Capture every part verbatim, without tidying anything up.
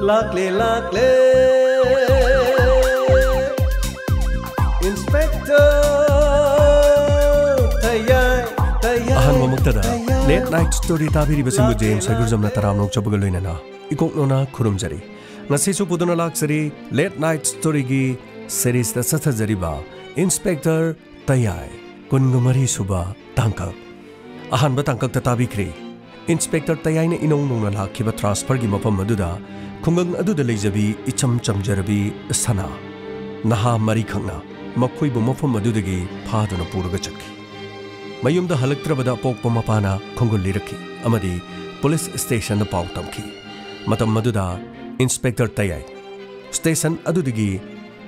ꯂꯥꯛꯂꯦ, ꯂꯥꯛꯂꯦ, Inspector ꯇꯌꯥꯏ, ꯇꯌꯥꯏ, ꯑꯍꯥꯟꯕꯃꯛꯇꯗ ꯇꯌꯥꯏ꯫ Late Night Story ꯇꯥꯕꯤꯔꯤꯕꯁꯤꯡꯕꯨ ꯂꯥꯛꯂꯦ, J M ꯁꯔꯒꯨꯖꯝꯅ ꯂꯥꯛꯂꯦ꯫ ꯇꯔꯥꯝꯅ ꯑꯣꯛꯆꯕꯒ ꯂꯣꯏꯅꯅ ꯏꯀꯣꯛꯅꯣꯅ ꯈꯨꯔꯨꯝꯖꯔꯤ꯫ ꯉꯁꯤꯁꯨ ꯄꯨꯗꯨꯅ ꯂꯥꯛꯆꯔꯤ Late Night Storyꯒꯤ seriesꯇ ꯆꯠꯊꯖꯔꯤꯕ Inspector ꯇꯌꯥꯏ, ꯀꯨꯟꯒ ꯃꯔꯤ ꯁꯨꯕ ꯇꯥꯡꯀꯛ꯫ ꯑꯍꯥꯟꯕ ꯇꯥꯡꯀꯛꯇ ꯇꯥꯕꯤꯈ꯭ꯔꯦ, Inspector ꯇꯌꯥꯏꯅ ꯏꯅꯧ ꯅꯧꯅ ꯂꯥꯛꯈꯤꯕ transferꯒꯤ ꯃꯐꯝ ꯑꯗꯨꯗ ꯈꯨꯡꯒꯪ ꯑꯗꯨꯗ ꯂꯩꯖꯕꯤ ꯏꯆꯝ ꯆꯝꯖꯔꯕꯤ ꯁꯅꯥ, ꯅꯍꯥ ꯃꯔꯤꯈꯛꯅ ꯃꯈꯣꯏꯕꯨ ꯃꯐꯝ ꯑꯗꯨꯗꯒꯤ ꯐꯥꯗꯨꯅ ꯄꯨꯔꯒ ꯆꯠꯈꯤ꯫ ꯃꯌꯨꯝꯗ ꯍꯜꯂꯛꯇ꯭ꯔꯕꯗ ꯑꯄꯣꯛꯄ ꯃꯄꯥꯅ ꯈꯣꯡꯒꯨꯜ ꯂꯤꯔꯛꯈꯤ ꯑꯃꯗꯤ police stationꯗ ꯄꯥꯎ ꯇꯝꯈꯤ꯫ ꯃꯇꯝ ꯑꯗꯨꯗ Inspector ꯇꯌꯥꯏ station ꯑꯗꯨꯗꯒꯤ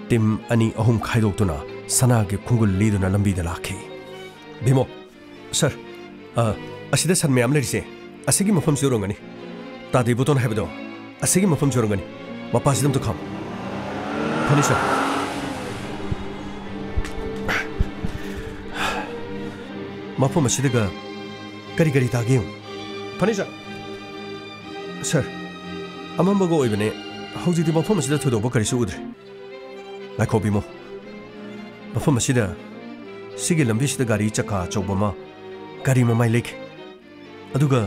team ꯑꯅꯤ ꯑꯍꯨꯝ ꯈꯥꯏꯗꯣꯛꯇꯨꯅ ꯁꯅꯥꯒꯤ ꯈꯣꯡꯒꯨꯜ ꯂꯤꯗꯨꯅ ꯂꯝꯕꯤꯗ ꯂꯥꯛꯈꯤ꯫ ꯚꯤꯃꯣ, sir, ꯑ, ꯑꯁꯤꯗ ꯁꯟ ꯃꯌꯥꯝ ꯂꯩꯔꯤꯁꯦ, ꯑꯁꯤꯒꯤ ꯃꯐꯝꯁꯤꯗ ꯑꯣꯏꯔꯝꯒꯅꯤ꯫ ꯇꯥꯗꯦ ꯕꯣꯇꯣꯟ ꯍꯥꯏꯕꯗꯣ, ꯑꯁꯤꯒꯤ ꯃꯐꯝꯁꯤꯗ ꯑꯣꯏꯔꯝꯒꯅꯤ꯫ ꯃꯄꯥꯁꯤꯗ ꯑꯝꯇ ꯈꯥꯝꯃꯨ꯫ ꯐꯅꯤ, sir꯫ ꯃꯐꯝ ꯑꯁꯤꯗꯒ ꯀꯔꯤ ꯀꯔꯤ ꯇꯥꯒꯦ ꯌꯦꯡꯉꯨ꯫ ꯐꯅꯤ, sir꯫ Sir, ꯑꯃꯝꯕꯒ ꯑꯣꯏꯕꯅꯦ꯫ ꯍꯧꯖꯤꯛꯇꯤ ꯃꯐꯝ ꯑꯁꯤꯗ ꯊꯣꯏꯗꯣꯛꯄ ꯀꯔꯤꯁꯨ ꯎꯗ꯭ꯔꯦ꯫ ꯉꯥꯏꯈꯣ ꯚꯤꯃꯣ꯫ ꯃꯐꯝ ꯑꯁꯤꯗ, ꯁꯤꯒꯤ ꯂꯝꯕꯤꯁꯤꯗ ꯒꯥꯔꯤ ꯆꯀꯥ ꯑꯆꯧꯕ ꯑꯃ ꯒꯥꯔꯤ ꯃꯃꯥꯏ ꯂꯩꯈꯤ꯫ ꯑꯗꯨꯒ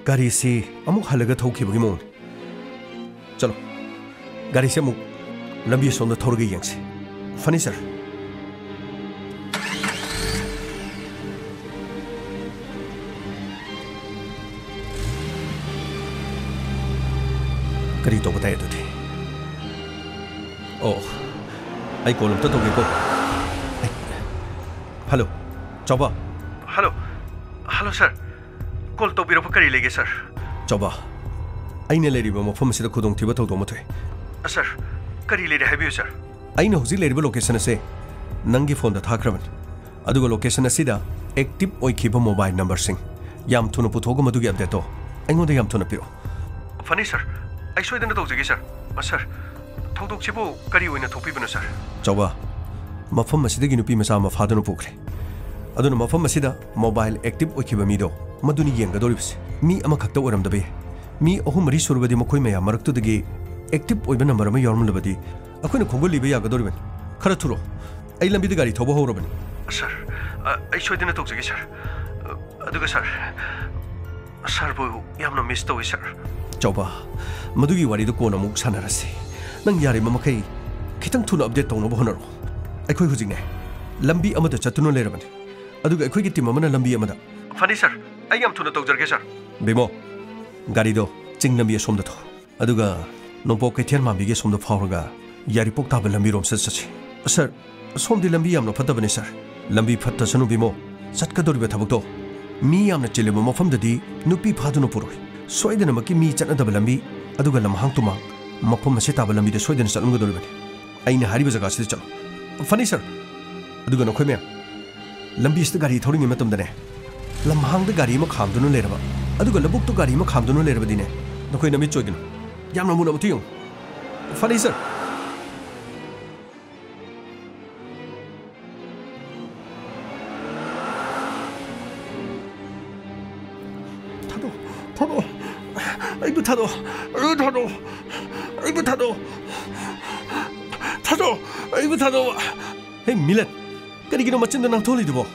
ꯒꯥꯔꯤꯁꯤ ꯑꯃꯨꯛ ꯍꯜꯂꯒ ꯊꯧꯈꯤꯕꯒꯤ ꯃꯑꯣꯡꯅꯤ꯫ ꯆꯠꯂꯣ, ꯒꯥꯔꯤꯁꯤ ꯑꯃꯨꯛ ꯂꯝꯕꯤ ꯑꯁꯣꯝꯗ ꯊꯧꯔꯒ ꯌꯦꯡꯁꯤ꯫ ꯐꯅꯤ, sir꯫ ꯀꯔꯤ ꯇꯧꯕ ꯇꯥꯏ ꯑꯗꯨꯗꯤ? ꯑꯣ, ꯑꯩ call ꯑꯝꯇ ꯇꯧꯒꯦꯀꯣ꯫ ꯑꯩ, hello, ꯆꯥꯎꯕ꯫ Hello, hello, sir꯫ Call ꯇꯧꯕꯤꯔꯛꯄ ꯀꯔꯤ ꯂꯩꯒꯦ, sir? ꯆꯥꯎꯕ, ꯑꯩꯅ ꯂꯩꯔꯤꯕ ꯃꯐꯝ ꯑꯁꯤꯗ ꯈꯨꯗꯣꯡꯊꯤꯕ ꯊꯧꯗꯣꯛ ꯑꯃ ꯊꯣꯛꯑꯦ꯫ Sir, ꯀꯔꯤ ꯂꯩꯔꯦ ꯍꯥꯏꯕꯤꯌꯨ, sir꯫ ꯑꯩꯅ ꯍꯧꯖꯤꯛ ꯂꯩꯔꯤꯕ location ꯑꯁꯦ ꯅꯪꯒꯤ phoneꯗ ꯊꯥꯈ꯭ꯔꯕꯅꯤ꯫ ꯑꯗꯨꯒ location ꯑꯁꯤꯗ active ꯑꯣꯏꯈꯤꯕ mobile numberꯁꯤꯡ ꯌꯥꯝ ꯊꯨꯅ ꯄꯨꯊꯣꯛꯑꯒ ꯃꯗꯨꯒꯤ updateꯇꯣ ꯑꯩꯉꯣꯟꯗ ꯌꯥꯝ ꯊꯨꯅ ꯄꯤꯔꯛꯑꯣ꯫ ꯐꯅꯤ, sir꯫ ꯑꯩ ꯁꯣꯏꯗꯅ ꯇꯧꯖꯒꯦ, sir꯫ ꯑ, sir, ꯊꯧꯗꯣꯛꯁꯤꯕꯨ ꯀꯔꯤ ꯑꯣꯏꯅ ꯊꯣꯛꯄꯤꯕꯅꯣ, sir? ꯆꯥꯎꯕ, ꯃꯐꯝ ꯑꯁꯤꯗꯒꯤ ꯅꯨꯄꯤ ꯃꯆꯥ ꯑꯃ ꯐꯥꯗꯨꯅ ꯄꯨꯈ꯭ꯔꯦ꯫ ꯑꯗꯨꯅ ꯃꯐꯝ ꯑꯁꯤꯗ mobile active ꯑꯣꯏꯈꯤꯕ ꯃꯤꯗꯣ ꯃꯗꯨꯅꯤ ꯌꯦꯡꯒꯗꯧꯔꯤꯕꯁꯦ꯫ ꯃꯤ ꯑꯃꯈꯛꯇ ꯑꯣꯏꯔꯝꯗꯕ ꯌꯥꯏ꯫ ꯃꯤ ꯑꯍꯨꯝ ꯃꯔꯤ ꯁꯨꯔꯕꯗꯤ ꯃꯈꯣꯏ ꯃꯌꯥꯝ ꯃꯔꯛꯇꯨꯗꯒꯤ ꯑꯦꯛꯇꯤꯚ ꯑꯣꯏꯕ ꯅꯝꯕꯔ ꯑꯃ ꯌꯥꯎꯔꯝꯂꯕꯗꯤ ꯑꯩꯈꯣꯏꯅ ꯈꯣꯡꯒꯨꯜ ꯂꯤꯕ ꯌꯥꯒꯗꯧꯔꯤꯕꯅꯤ꯫ ꯈꯔ ꯊꯨꯔꯣ, ꯑꯩ ꯂꯝꯕꯤꯗ ꯒꯥꯔꯤ ꯊꯧꯕ ꯍꯧꯔꯕꯅꯤ꯫ ꯁꯥꯔ, ꯑ, ꯑꯩ ꯁꯣꯏꯗꯅ ꯇꯧꯖꯒꯦ, ꯁꯥꯔ꯫ ꯑ, ꯑꯗꯨꯒ, ꯁꯥꯔ, ꯁꯥꯔꯕꯨ ꯌꯥꯝꯅ ꯃꯤꯁ ꯇꯧꯏ, ꯁꯥꯔ꯫ ꯆꯥꯎꯕ, ꯃꯗꯨꯒꯤ ꯋꯥꯔꯤꯗꯨ ꯀꯣꯟꯅ ꯑꯃꯨꯛ ꯁꯥꯟꯅꯔꯁꯤ꯫ ꯅꯪ ꯌꯥꯔꯤꯕ ꯃꯈꯩ ꯈꯤꯇꯪ ꯊꯨꯅ ꯑꯞꯗꯦꯠ ꯇꯧꯅꯕ ꯍꯣꯠꯅꯔꯣ꯫ ꯑꯩꯈꯣꯏ ꯍꯧꯖꯤꯛꯅꯦ, ꯂꯝꯕꯤ ꯑꯃꯗ ꯆꯠꯇꯨꯅ ꯂꯩꯔꯕꯅꯤ, ꯑꯗꯨꯒ ꯑꯩꯈꯣꯏꯒꯤ ꯇꯤꯝ ꯑꯃꯅ ꯂꯝꯕꯤ ꯑꯃꯗ꯫ ꯐꯅꯤ, ꯁꯥꯔ, ꯑꯩ ꯌꯥꯝ ꯊꯨꯅ ꯇꯧꯖꯔꯒꯦ, ꯁꯥꯔ꯫ ꯕꯤꯃꯣ, ꯒꯥꯔꯤꯗꯣ ꯆꯤꯡ ꯂꯝꯕꯤ ꯑꯁꯣꯝꯗ ꯊꯧ, ꯑꯗꯨꯒ ꯅꯣꯡꯄꯣꯛ ꯀꯩꯊꯦꯜ ꯃꯥꯟꯕꯤꯒꯤ ꯑꯁꯣꯝꯗ ꯐꯥꯎꯔꯒ ꯌꯥꯏꯔꯤꯄꯣꯛ ꯇꯥꯕ ꯂꯝꯕꯤꯔꯣꯝ ꯆꯠ-, ꯆꯠꯁꯤ꯫ ꯁꯥꯔ, ꯁꯣꯝꯗꯤ ꯂꯝꯕꯤ ꯌꯥꯝꯅ ꯐꯠꯇꯕꯅꯤ, ꯁꯥꯔ꯫ ꯂꯝꯕꯤ ꯐꯠꯇꯁꯅꯨ ꯕꯤꯃꯣ, ꯆꯠꯀꯗꯧꯔꯤꯕ ꯊꯕꯛꯇꯣ ꯃꯤ ꯌꯥꯝꯅ ꯆꯤꯜꯂꯤꯕ ꯃꯐꯝꯗꯗꯤ ꯅꯨꯄꯤ ꯐꯥꯗꯨꯅ ꯄꯨꯔꯣꯏ꯫ ꯁꯣꯏꯗꯅꯃꯛꯀꯤ ꯃꯤ ꯆꯠꯅꯗꯕ ꯂꯝꯕꯤ, ꯑꯗꯨꯒ ꯂꯝꯍꯥꯡ ꯇꯨꯃꯥꯡ ꯃꯐꯝ ꯑꯁꯤ ꯇꯥꯕ ꯂꯝꯕꯤꯗ ꯁꯣꯏꯗꯅ ꯆꯠꯂꯝꯒꯗꯧꯔꯤꯕꯅꯤ꯫ ꯑꯩꯅ ꯍꯥꯏꯔꯤꯕ ꯖꯒꯥꯁꯤꯗ ꯆꯠꯂꯨ꯫ ꯐꯅꯤ, ꯁꯥꯔ꯫ ꯑꯗꯨꯒ ꯅꯈꯣꯏ ꯃꯌꯥꯝ, ꯂꯝꯕꯤꯁꯤꯗ ꯒꯥꯔꯤ ꯊꯧꯔꯤꯉꯩ ꯃꯇꯝꯗꯅꯦ, ꯂꯝꯍꯥꯡꯗ ꯒꯥꯔꯤ ꯑꯃ ꯈꯥꯝꯗꯨꯅ ꯂꯩꯔꯕ, ꯑꯗꯨꯒ ꯂꯧꯕꯨꯛꯇ ꯒꯥꯔꯤ ꯑꯃ ꯈꯥꯝꯗꯨꯅ ꯂꯩꯔꯕꯗꯤꯅꯦ, ꯅꯈꯣꯏ ꯅꯃꯤꯠ ꯆꯣꯏꯒꯅꯨ꯫ ꯌꯥꯝꯅ ꯃꯨꯟꯅ ꯑꯃꯨꯛꯇ ꯌꯦꯡꯉꯨ꯫ ꯐꯅꯤ, ꯁꯥꯔ꯫ ꯊꯥꯗꯣꯛ, ꯊꯥꯗꯣꯛ꯫ ꯑꯩꯕꯨ ꯊꯥꯗꯣꯛ, ꯑꯩꯕꯨ ꯊꯥꯗꯣꯛ, ꯑꯩꯕꯨ ꯊꯥꯗꯣꯛ꯫ ꯊꯥꯗꯣꯛ, ꯑꯩꯕꯨ ꯊꯥꯗꯣꯛ꯫ ꯍꯦ, ꯃꯤꯂꯟ, ꯀꯔꯤꯒꯤꯅꯣ ꯃꯆꯤꯟꯗꯣ ꯅꯥꯟꯊꯣꯛꯂꯤꯗꯨꯕꯣ?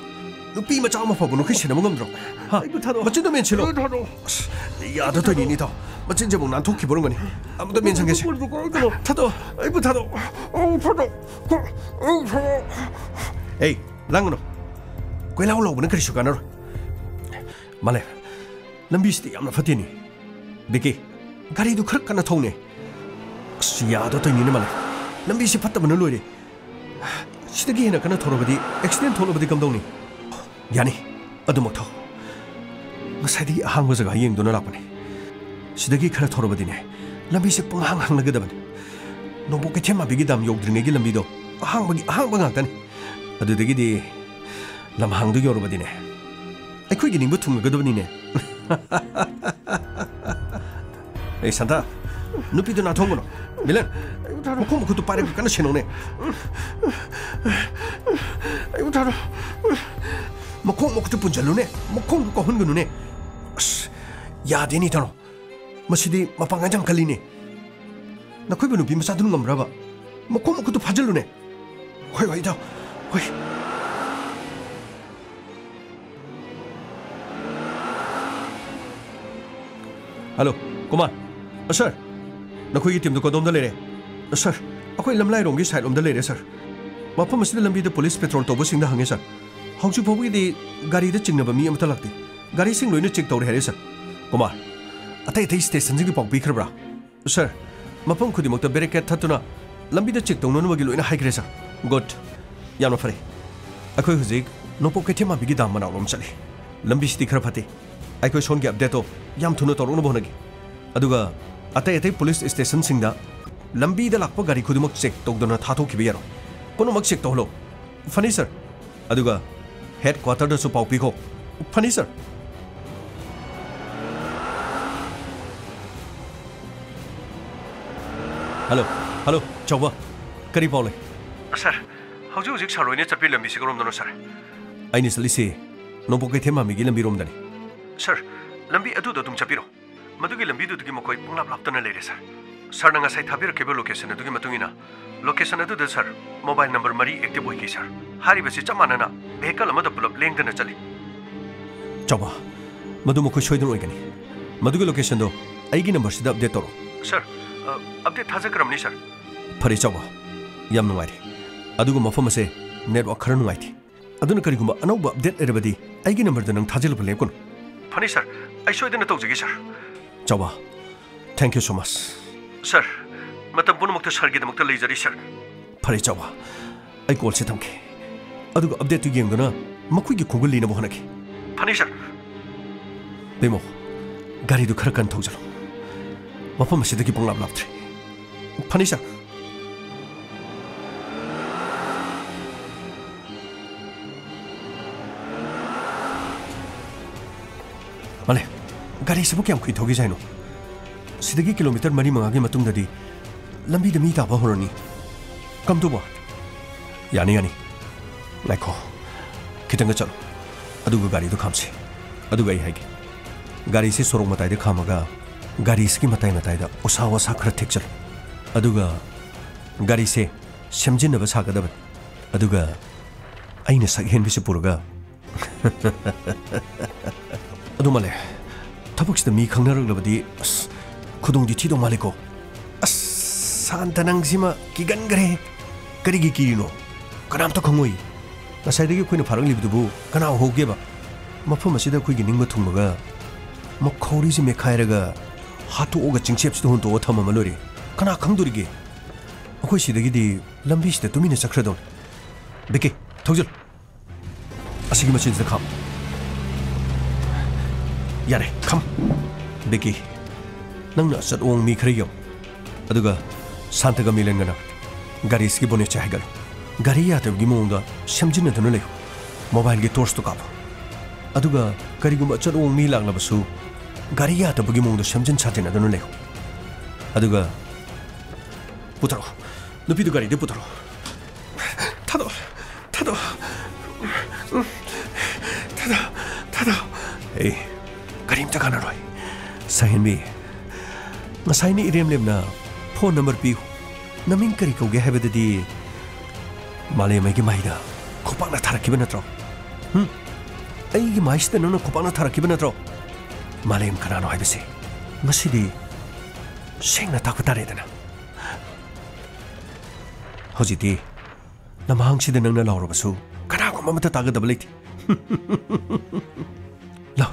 ꯅꯨꯄꯤ ꯃꯆꯥ ꯑꯃ ꯐꯥꯎꯕ ꯅꯈꯣꯏ ꯁꯦꯟꯅꯕ ꯉꯝꯗ꯭ꯔꯣ? ꯍꯥ? ꯑꯩꯕꯨ ꯊꯥꯗꯣꯛ꯫ ꯃꯆꯤꯟꯗꯣ ꯃꯦꯟꯁꯤꯜꯂꯣ꯫ ꯑꯩꯕꯨ ꯊꯥꯗꯣꯛ꯫ ꯑꯁ, ꯌꯥꯗ ꯇꯣꯏꯅꯤ, ꯏꯇꯥꯎ꯫ ꯃꯆꯤꯟꯁꯦ ꯑꯃꯨꯛ ꯅꯥꯟꯊꯣꯛꯈꯤꯕ ꯑꯣꯏꯔꯝꯒꯅꯤ꯫ ꯑꯃꯨꯛꯇ ꯃꯦꯟꯁꯟꯒꯦꯁꯦ꯫ ꯊꯥꯗꯣꯛ꯫ ꯑꯩꯕꯨ ꯊꯥꯗꯣꯛ꯫ ꯑꯩꯕꯨ ꯊꯥꯗꯣꯛ꯫ ꯑꯩ ꯊꯥꯗꯣꯛ꯫ ꯑꯦ, ꯂꯥꯡꯒꯅꯨ꯫ ꯀꯣꯏꯂꯥꯎ ꯂꯥꯎꯕꯅ ꯀꯔꯤꯁꯨ ꯀꯥꯟꯅꯔꯣꯏ꯫ ꯃꯥꯂꯦ, ꯂꯝꯕꯤꯁꯤꯗꯤ ꯌꯥꯝꯅ ꯐꯠꯇꯦꯅꯦ꯫ ꯕꯤꯀꯤ, ꯒꯥꯔꯤꯗꯨ ꯈꯔ ꯀꯟꯅ ꯊꯧꯅꯦ꯫ ꯑꯁ, ꯌꯥꯗ ꯇꯧꯅꯤꯅꯦ, ꯃꯥꯂꯦ꯫ ꯂꯝꯕꯤꯁꯤ ꯐꯠꯇꯕꯅ ꯂꯣꯏꯔꯦ꯫ ꯁꯤꯗꯒꯤ ꯍꯦꯟꯅ ꯀꯟꯅ ꯊꯧꯔꯕꯗꯤ ꯑꯦꯛꯁꯤꯗꯦꯟ ꯊꯣꯛꯂꯕꯗꯤ ꯀꯝꯗꯧꯅꯤ? ꯌꯥꯅꯤ, ꯑꯗꯨꯃꯛ ꯊꯧ꯫ ꯉꯁꯥꯏꯗꯒꯤ ꯑꯍꯥꯡꯕ ꯖꯒꯥ ꯌꯦꯡꯗꯨꯅ ꯂꯥꯛꯄꯅꯦ꯫ ꯁꯤꯗꯒꯤ ꯈꯔ ꯊꯧꯔꯕꯗꯤꯅꯦ, ꯂꯝꯕꯤꯁꯦ ꯄꯨꯡꯍꯥꯡ ꯍꯥꯡꯂꯒꯗꯕꯅꯤ꯫ ꯅꯣꯡꯄꯣꯛ ꯀꯩꯊꯦꯜ ꯃꯥꯟꯕꯤꯒꯤ ꯗꯥꯝ ꯌꯧꯗ꯭ꯔꯤꯉꯩꯒꯤ ꯂꯝꯕꯤꯗꯣ ꯑꯍꯥꯡꯕꯒꯤ ꯑꯍꯥꯡꯕ ꯉꯥꯛꯇꯅꯤ꯫ ꯑꯗꯨꯗꯒꯤꯗꯤ ꯂꯝꯍꯥꯡꯗꯣ ꯌꯧꯔꯕꯗꯤꯅꯦ, ꯑꯩꯈꯣꯏꯒꯤ ꯅꯤꯡꯕ ꯊꯨꯡꯂꯒꯗꯕꯅꯤꯅꯦ꯫ ꯑꯩ ꯁꯥꯟꯇ, ꯅꯨꯄꯤꯗꯨ ꯅꯥꯟꯊꯣꯛꯒꯅꯨ꯫ ꯃꯤꯂꯟ, ꯑꯩꯕꯨ ꯊꯥꯗꯣꯛ꯫ ꯃꯈꯣꯡ ꯃꯈꯨꯠꯇꯨ ꯄꯥꯏꯔꯒ ꯀꯟꯅ ꯁꯦꯟꯅꯧꯅꯦ꯫ ꯑꯩꯕꯨ ꯊꯥꯗꯣꯛ꯫ ꯃꯈꯣꯡ ꯃꯈꯨꯠꯇꯨ ꯄꯨꯟꯁꯤꯜꯂꯨꯅꯦ꯫ ꯃꯈꯣꯡꯗꯨ ꯀꯥꯎꯍꯟꯒꯅꯨꯅꯦ꯫ ꯑꯁ, ꯌꯥꯗꯦꯅꯦ, ꯏꯇꯥꯎ꯫ ꯃꯁꯤꯗꯤ ꯃꯄꯥꯡꯒꯜ ꯌꯥꯝ ꯀꯜꯂꯤꯅꯦ꯫ ꯅꯈꯣꯏꯕꯨ ꯅꯨꯄꯤ ꯃꯆꯥꯗꯨꯅ ꯉꯝꯕ꯭ꯔꯕ? ꯃꯈꯣꯡ ꯃꯈꯨꯠꯇꯨ ꯐꯥꯖꯤꯜꯂꯨꯅꯦ꯫ ꯍꯣꯏ, ꯍꯣꯏ, ꯏꯇꯥꯎ꯫ ꯍꯣꯏ꯫ ꯍꯜꯂꯣ, ꯀꯨꯃꯥꯔ꯫ ꯑ, ꯁꯥꯔ, ꯅꯈꯣꯏꯒꯤ ꯇꯤꯝꯗꯨ ꯀꯗꯣꯝꯗ ꯂꯩꯔꯦ? ꯑ, ꯁꯥꯔ, ꯑꯩꯈꯣꯏ ꯂꯝꯂꯥꯏꯔꯣꯝꯒꯤ ꯁꯥꯏꯠꯂꯣꯝꯗ ꯂꯩꯔꯦ, ꯁꯥꯔ꯫ ꯃꯐꯝ ꯑꯁꯤꯗ ꯂꯝꯕꯤꯗ ꯄꯨꯂꯤꯁ ꯄꯦꯇ꯭ꯔꯣꯜ ꯇꯧꯕꯁꯤꯡꯗ ꯍꯪꯉꯦ, ꯁꯥꯔ꯫ ꯍꯧꯖꯤꯛ ꯐꯥꯎꯕꯒꯤꯗꯤ ꯒꯥꯔꯤꯗ ꯆꯤꯡꯅꯕ ꯃꯤ ꯑꯃꯠꯇ ꯂꯥꯛꯇꯦ꯫ ꯒꯥꯔꯤꯁꯤꯡ ꯂꯣꯏꯅ ꯆꯦꯛ ꯇꯧꯔꯦ ꯍꯥꯏꯔꯦ, ꯁꯥꯔ꯫ ꯀꯨꯃꯥꯔ, ꯑꯇꯩ ꯑꯇꯩ ꯁ꯭ꯇꯦꯁꯟꯁꯤꯡꯒꯤ ꯄꯥꯎ ꯄꯤꯈ꯭ꯔꯕ꯭ꯔꯥ? ꯁꯥꯔ, ꯃꯐꯝ ꯈꯨꯗꯤꯡꯃꯛꯇ ꯕꯦꯔꯤꯀꯦꯗ ꯊꯠꯇꯨꯅ ꯂꯝꯕꯤꯗ ꯆꯦꯛ ꯇꯧꯅꯅꯕꯒꯤ ꯂꯣꯏꯅ ꯍꯥꯏꯈ꯭ꯔꯦ, ꯁꯥꯔ꯫ ꯒꯨꯗ꯫ ꯌꯥꯝꯅ ꯐꯔꯦ꯫ ꯑꯩꯈꯣꯏ ꯍꯧꯖꯤꯛ ꯅꯣꯡꯄꯣꯛ ꯀꯩꯊꯦꯜꯃꯥꯟꯕꯤꯒꯤ ꯗꯥꯝ ꯃꯅꯥꯛꯂꯣꯝ ꯆꯠꯂꯤ꯫ ꯂꯝꯕꯤꯁꯤꯗꯤ ꯈꯔ ꯐꯠꯇꯦ꯫ ꯑꯩꯈꯣꯏ ꯁꯣꯝꯒꯤ ꯑꯞꯗꯦꯠꯇꯣ ꯌꯥꯝ ꯊꯨꯅ ꯇꯧꯔꯛꯅꯕ ꯍꯣꯠꯅꯒꯦ꯫ ꯑꯗꯨꯒ ꯑꯇꯩ ꯑꯇꯩ ꯄꯨꯂꯤꯁ ꯁ꯭ꯇꯦꯁꯟꯁꯤꯡꯗ ꯂꯝꯕꯤꯗ ꯂꯥꯛꯄ ꯒꯥꯔꯤ ꯈꯨꯗꯤꯡꯃꯛ ꯆꯦꯛ ꯇꯧꯗꯅ ꯊꯥꯗꯣꯛꯈꯤꯕ ꯌꯥꯔꯣꯏ꯫ ꯄꯨꯝꯅꯃꯛ ꯆꯦꯛ ꯇꯧꯍꯜꯂꯣ꯫ ꯐꯅꯤ, ꯁꯥꯔ꯫ ꯑꯗꯨꯒ ꯍꯦꯗ ꯀ꯭ꯋꯥꯇꯔꯗꯁꯨ ꯄꯥꯎ ꯄꯤꯈꯣ꯫ ꯐꯅꯤ, ꯁꯥꯔ꯫ ꯍꯜꯂꯣ, ꯍꯜꯂꯣ, ꯆꯥꯎꯕ꯫ ꯀꯔꯤ ꯄꯥꯎ ꯂꯩ? ꯁꯥꯔ, ꯍꯧꯖꯤꯛ ꯍꯧꯖꯤꯛ ꯁꯥꯔ ꯍꯣꯏꯅ ꯆꯠꯄꯤ ꯂꯝꯕꯤꯁꯤ ꯀꯔꯣꯝꯗꯅꯣ, ꯁꯥꯔ? ꯑꯩꯅ ꯆꯠꯂꯤꯁꯤ ꯅꯣꯡꯄꯣꯛ ꯀꯩꯊꯦꯜ ꯃꯥꯟꯕꯤꯒꯤ ꯂꯝꯕꯤꯔꯣꯝꯗꯅꯤ꯫ ꯁꯥꯔ, ꯂꯝꯕꯤ ꯑꯗꯨꯗ ꯑꯗꯨꯝ ꯆꯠꯄꯤꯔꯣ꯫ ꯃꯗꯨꯒꯤ ꯂꯝꯕꯤꯗꯨꯗꯒꯤ ꯃꯈꯣꯏ ꯄꯪꯂꯥꯞ ꯂꯥꯞꯇꯅ ꯂꯩꯔꯦ, ꯁꯥꯔ꯫ ꯁꯥꯔꯅ ꯉꯁꯥꯏ ꯊꯥꯕꯤꯔꯛꯈꯤꯕ ꯂꯣꯀꯦꯁꯟ ꯑꯗꯨꯒꯤ ꯃꯇꯨꯡ ꯏꯟꯅ, ꯂꯣꯀꯦꯁꯟ ꯑꯗꯨꯗ, ꯁꯥꯔ, ꯃꯣꯕꯥꯏꯜ ꯅꯝꯕꯔ ꯃꯔꯤ ꯑꯦꯛꯇꯤꯚ ꯑꯣꯏꯈꯤ, ꯁꯥꯔ꯫ ꯍꯥꯏꯔꯤꯕꯁꯤ ꯆꯞ ꯃꯥꯟꯅꯅ ꯚꯦꯍꯤꯀꯜ ꯑꯃꯗ ꯄꯨꯂꯞ ꯂꯦꯡꯗꯅ ꯆꯠꯂꯤ꯫ ꯆꯥꯎꯕ, ꯃꯗꯨ ꯃꯈꯣꯏ ꯁꯣꯏꯗꯅ ꯑꯣꯏꯒꯅꯤ꯫ ꯃꯗꯨꯒꯤ ꯂꯣꯀꯦꯁꯟꯗꯣ ꯑꯩꯒꯤ ꯅꯝꯕꯔꯁꯤꯗ ꯑꯞꯗꯦꯠ ꯇꯧꯔꯣ꯫ ꯁꯥꯔ, ꯑ, ꯑꯞꯗꯦꯠ ꯊꯥꯖꯈ꯭ꯔꯕꯅꯤ, ꯁꯥꯔ꯫ ꯐꯔꯦ, ꯆꯥꯎꯕ꯫ ꯌꯥꯝ ꯅꯨꯡꯉꯥꯏꯔꯦ꯫ ꯑꯗꯨꯒ ꯃꯐꯝ ꯑꯁꯦ ꯅꯦꯠꯋꯥꯛ ꯈꯔ ꯅꯨꯡꯉꯥꯏꯇꯦ꯫ ꯑꯗꯨꯅ ꯀꯔꯤꯒꯨꯝꯕ ꯑꯅꯧꯕ ꯑꯞꯗꯦꯠ ꯂꯩꯔꯕꯗꯤ ꯑꯩꯒꯤ ꯅꯝꯕꯔꯗ ꯅꯪ ꯊꯥꯖꯤꯜꯂꯨꯕ ꯂꯦꯞꯀꯅꯨ꯫ ꯐꯅꯤ, ꯁꯥꯔ꯫ ꯑꯩ ꯁꯣꯏꯗꯅ ꯇꯧꯖꯒꯦ, ꯁꯥꯔ꯫ ꯆꯥꯎꯕ, thank you so much꯫ ꯁꯥꯔ, ꯃꯇꯝ ꯄꯨꯝꯅꯃꯛꯇ ꯁꯥꯔꯒꯤꯗꯃꯛꯇ ꯂꯩꯖꯔꯤ, ꯁꯥꯔ꯫ ꯐꯔꯦ, ꯆꯥꯎꯕ꯫ ꯑꯩ ꯀꯣꯜꯁꯦ ꯊꯝꯒꯦ꯫ ꯑꯗꯨꯒ ꯑꯞꯗꯦꯠꯇꯨ ꯌꯦꯡꯗꯨꯅ ꯃꯈꯣꯏꯒꯤ ꯈꯣꯡꯒꯨꯜ ꯂꯤꯅꯕ ꯍꯣꯠꯅꯒꯦ꯫ ꯐꯅꯤ, ꯁꯥꯔ꯫ ꯕꯦꯃꯣ, ꯒꯥꯔꯤꯗꯨ ꯈꯔ ꯀꯟꯅ ꯊꯧꯖꯤꯜꯂꯨ꯫ ꯃꯐꯝ ꯑꯁꯤꯗꯒꯤ ꯄꯪꯂꯥꯞ ꯂꯥꯞꯇ꯭ꯔꯦ꯫ ꯐꯅꯤ, ꯁꯥꯔ꯫ ꯃꯥꯂꯦ, ꯒꯥꯔꯤꯁꯤꯕꯨ ꯀꯌꯥꯝ ꯀꯨꯏꯅ ꯊꯧꯈꯤꯁꯦ ꯍꯥꯏꯅꯣ? ꯁꯤꯗꯒꯤ ꯀꯤꯂꯣꯃꯤꯇꯔ ꯃꯔꯤ ꯃꯉꯥꯒꯤ ꯃꯇꯨꯡꯗꯗꯤ ꯂꯝꯕꯤꯗ ꯃꯤ ꯇꯥꯕ ꯍꯧꯔꯅꯤ꯫ ꯀꯝꯗꯧꯕ? ꯌꯥꯅꯤ, ꯌꯥꯅꯤ꯫ ꯉꯥꯏꯈꯣ, ꯈꯤꯇꯪꯒ ꯆꯠꯂꯣ꯫ ꯑꯗꯨꯒ ꯒꯥꯔꯤꯗꯣ ꯈꯥꯝꯁꯤ꯫ ꯑꯗꯨꯒ ꯑꯩ ꯍꯥꯏꯒꯦ, ꯒꯥꯔꯤꯁꯦ ꯁꯣꯔꯣꯛ ꯃꯇꯥꯏꯗ ꯈꯥꯝꯃꯒ ꯒꯥꯔꯤꯁꯤꯒꯤ ꯃꯇꯥꯏ ꯃꯇꯥꯏꯗ ꯎꯁꯥ ꯋꯥꯁꯥ ꯈꯔ ꯊꯦꯛꯆꯜꯂꯨ꯫ ꯑꯗꯨꯒ ꯒꯥꯔꯤꯁꯦ ꯁꯦꯝꯖꯤꯟꯅꯕ ꯁꯥꯒꯗꯕꯅꯤ꯫ ꯑꯗꯨꯒ ꯑꯩꯅ ꯁꯛ ꯍꯦꯟꯕꯤꯁꯦ ꯄꯨꯔꯒ ꯑꯗꯨ ꯃꯥꯜꯂꯦ꯫ ꯊꯕꯛꯁꯤꯗ ꯃꯤ ꯈꯪꯅꯔꯛꯂꯕꯗꯤ ꯑꯁ ꯈꯨꯗꯣꯡꯗꯤ ꯊꯤꯗꯧ ꯃꯥꯜꯂꯤꯀꯣ꯫ ꯑꯁ ꯁꯥꯟꯇ ꯅꯪꯁꯤꯃ ꯀꯤꯒꯟꯈ꯭ꯔꯦ꯫ ꯀꯔꯤꯒꯤ ꯀꯤꯔꯤꯅꯣ? ꯀꯅꯥꯝꯇ ꯈꯪꯉꯣꯏ꯫ ꯉꯁꯥꯏꯗꯒꯤ ꯑꯩꯈꯣꯏꯅ ꯐꯥꯔꯛꯂꯤꯕꯗꯨꯕꯨ ꯀꯅꯥ ꯎꯍꯧꯒꯦꯕ? ꯃꯐꯝ ꯑꯁꯤꯗ ꯑꯩꯈꯣꯏꯒꯤ ꯅꯤꯡꯕ ꯊꯨꯡꯕꯒ ꯃꯈꯧꯔꯤꯁꯤ ꯃꯦꯠꯈꯥꯏꯔꯒ ꯍꯥꯠꯇꯣꯛꯑꯒ ꯆꯤꯡꯆꯦꯞꯁꯤꯗ ꯍꯨꯟꯇꯣꯛꯑ ꯊꯝꯃꯝꯃ ꯂꯣꯏꯔꯦ꯫ ꯀꯅꯥ ꯈꯪꯗꯣꯔꯤꯒꯦ? ꯑꯩꯈꯣꯏ ꯁꯤꯗꯒꯤꯗꯤ ꯂꯝꯕꯤꯁꯤꯗ ꯇꯨꯃꯤꯟꯅ ꯆꯠꯈ꯭ꯔꯗꯧꯅꯤ꯫ ꯕꯤꯀꯤ, ꯊꯧꯖꯤꯜ꯫ ꯑꯁꯤꯒꯤ ꯃꯆꯤꯟꯁꯤꯗ ꯈꯥꯝ꯫ ꯌꯥꯔꯦ, ꯈꯥꯝ꯫ ꯕꯤꯀꯤ, ꯅꯪꯅ ꯑꯆꯠ ꯑꯋꯣꯡ ꯃꯤ ꯈꯔ ꯌꯦꯡꯉꯨ꯫ ꯑꯗꯨꯒ ꯁꯥꯟꯇꯒ ꯃꯤꯂꯟꯒꯅ ꯒꯥꯔꯤꯁꯤꯒꯤ ꯕꯣꯅꯦꯠꯁꯦ ꯍꯥꯏꯒꯠꯂꯨ꯫ ꯒꯥꯔꯤ ꯌꯥꯗꯕꯒꯤ ꯃꯑꯣꯡꯗ ꯁꯦꯝꯖꯤꯟꯅꯗꯨꯅ ꯂꯩꯌꯨ꯫ ꯃꯣꯕꯥꯏꯜꯒꯤ ꯇꯣꯔꯆꯇꯨ ꯀꯥꯞꯄꯨ꯫ ꯑꯗꯨꯒ ꯀꯔꯤꯒꯨꯝꯕ ꯑꯆꯠ ꯑꯋꯣꯡ ꯃꯤ ꯂꯥꯛꯂꯕꯁꯨ ꯒꯥꯔꯤ ꯌꯥꯗꯕꯒꯤ ꯃꯑꯣꯡꯗ ꯁꯦꯝꯖꯤꯟ ꯁꯥꯖꯤꯟꯅꯗꯨꯅ ꯂꯩꯌꯨ꯫ ꯑꯗꯨꯒ ꯄꯨꯊꯔꯛꯑꯣ꯫ ꯅꯨꯄꯤꯗꯨ ꯒꯥꯔꯤꯗꯒꯤ ꯄꯨꯊꯔꯛꯑꯣ꯫ ꯊꯥꯗꯣꯛꯑꯣ꯫ ꯊꯥꯗꯣꯛꯑꯣ꯫ ꯊꯥꯗꯣꯛꯑꯣ꯫ ꯊꯥꯗꯣꯛꯑꯣ꯫ ꯑꯦ, ꯀꯔꯤꯝꯇ ꯀꯥꯟꯅꯔꯣꯏ꯫ ꯁꯥꯍꯦꯟꯕꯤ, ꯉꯁꯥꯏꯅ ꯏꯔꯦꯝ ꯂꯦꯝꯅ ꯐꯣꯟ ꯅꯝꯕꯔ ꯄꯤꯌꯨ꯫ ꯅꯃꯤꯡ ꯀꯔꯤ ꯀꯧꯒꯦ ꯍꯥꯏꯕꯗꯨꯗꯤ ꯃꯥꯂꯦꯝ ꯑꯩꯒꯤ ꯃꯥꯏꯗ ꯈꯨꯄꯥꯛꯅ ꯊꯥꯔꯛꯈꯤꯕ ꯅꯠꯇ꯭ꯔꯣ? ꯍꯨꯝ? ꯑꯩꯒꯤ ꯃꯥꯏꯁꯤꯗ ꯅꯪꯅ ꯈꯨꯄꯥꯛꯅ ꯊꯥꯔꯛꯈꯤꯕ ꯅꯠꯇ꯭ꯔꯣ? ꯃꯥꯂꯦꯝ ꯀꯅꯥꯅꯣ ꯍꯥꯏꯕꯁꯦ ꯉꯁꯤꯗꯤ ꯁꯦꯡꯅ ꯇꯥꯛꯄ ꯇꯥꯔꯦꯗꯅ꯫ ꯍꯧꯖꯤꯛꯇꯤ ꯂꯝꯍꯥꯡꯁꯤꯗ ꯅꯪꯅ ꯂꯥꯎꯔꯕꯁꯨ ꯀꯅꯥꯒꯨꯝꯕ ꯑꯃꯠꯇ ꯇꯥꯒꯗꯕ ꯂꯩꯇꯦ꯫ ꯂꯥꯎ,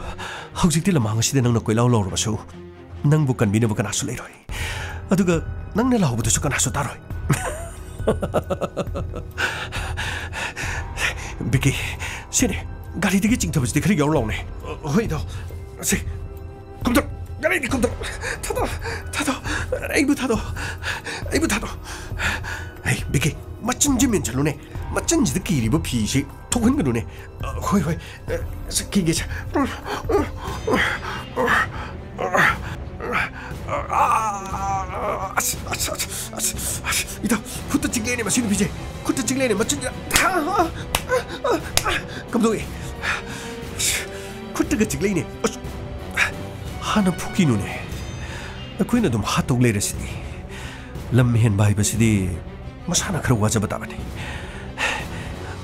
ꯍꯧꯖꯤꯛꯇꯤ ꯂꯝꯍꯥꯡ ꯑꯁꯤꯗ ꯅꯪꯅ ꯀꯣꯏꯂꯥꯎ ꯂꯥꯎꯔꯕꯁꯨ ꯅꯪꯕꯨ ꯀꯟꯕꯤꯅꯕ ꯀꯅꯥꯁꯨ ꯂꯩꯔꯣꯏ꯫ ꯑꯗꯨꯒ ꯅꯪꯅ ꯂꯥꯎꯕꯗꯨꯁꯨ ꯀꯅꯥꯁꯨ ꯇꯥꯔꯣꯏ꯫ ꯕꯤꯀꯤ, ꯁꯤꯅꯦ, ꯒꯥꯔꯤꯗꯒꯤ ꯆꯤꯡꯊꯕꯁꯤꯗꯤ ꯈꯔ ꯌꯥꯎꯔꯨ ꯂꯥꯎꯅꯦ꯫ ꯍꯣꯏ, ꯏꯇꯥꯎ꯫ ꯁꯤ, ꯀꯨꯝꯊꯔꯣ꯫ ꯒꯥꯔꯤꯗꯤ ꯀꯨꯝꯊꯔꯣ꯫ ꯊꯥꯗꯣꯛ, ꯊꯥꯗꯣꯛ꯫ ꯑꯩꯕꯨ ꯊꯥꯗꯣꯛ꯫ ꯑꯩꯕꯨ ꯊꯥꯗꯣꯛ꯫ ꯍꯩ, ꯕꯤꯀꯤ, ꯃꯆꯤꯟꯁꯤ ꯃꯦꯟꯁꯤꯜꯂꯨꯅꯦ꯫ ꯃꯆꯤꯟꯁꯤꯗ ꯀꯤꯔꯤꯕ ꯐꯤꯁꯤ ꯊꯣꯛꯍꯟꯒꯅꯨꯅꯦ꯫ ꯑ, ꯍꯣꯏ, ꯍꯣꯏ꯫ ꯑ, ꯁꯤ ꯀꯤꯒꯦꯁꯦ꯫ ꯑꯁ, ꯑꯁ, ꯑꯁ, ꯑꯁ, ꯑꯁ, ꯏꯇꯥꯎ, ꯈꯨꯠꯇ ꯆꯤꯛꯂꯦꯅꯦ ꯃꯁꯤ ꯅꯨꯄꯤꯁꯦ꯫ ꯈꯨꯠꯇ ꯆꯤꯛꯂꯦꯅꯦ, ꯃꯆꯤꯟꯁꯤꯗ꯫ ꯀꯝꯗꯧꯏ? ꯈꯨꯠꯇꯒ ꯆꯤꯛꯂꯛꯏꯅꯦ꯫ ꯑꯁ, ꯍꯥꯟꯅ ꯐꯨꯀꯤꯅꯨꯅꯦ꯫ ꯑꯩꯈꯣꯏꯅ ꯑꯗꯨꯝ ꯍꯥꯠꯇꯧ ꯂꯩꯔꯁꯤꯗꯤ꯫ ꯂꯝ ꯍꯦꯟꯕ ꯍꯥꯏꯕꯁꯤꯗꯤ ꯃꯁꯥꯅ ꯈꯔ ꯋꯥꯖꯕ ꯇꯥꯕꯅꯤ꯫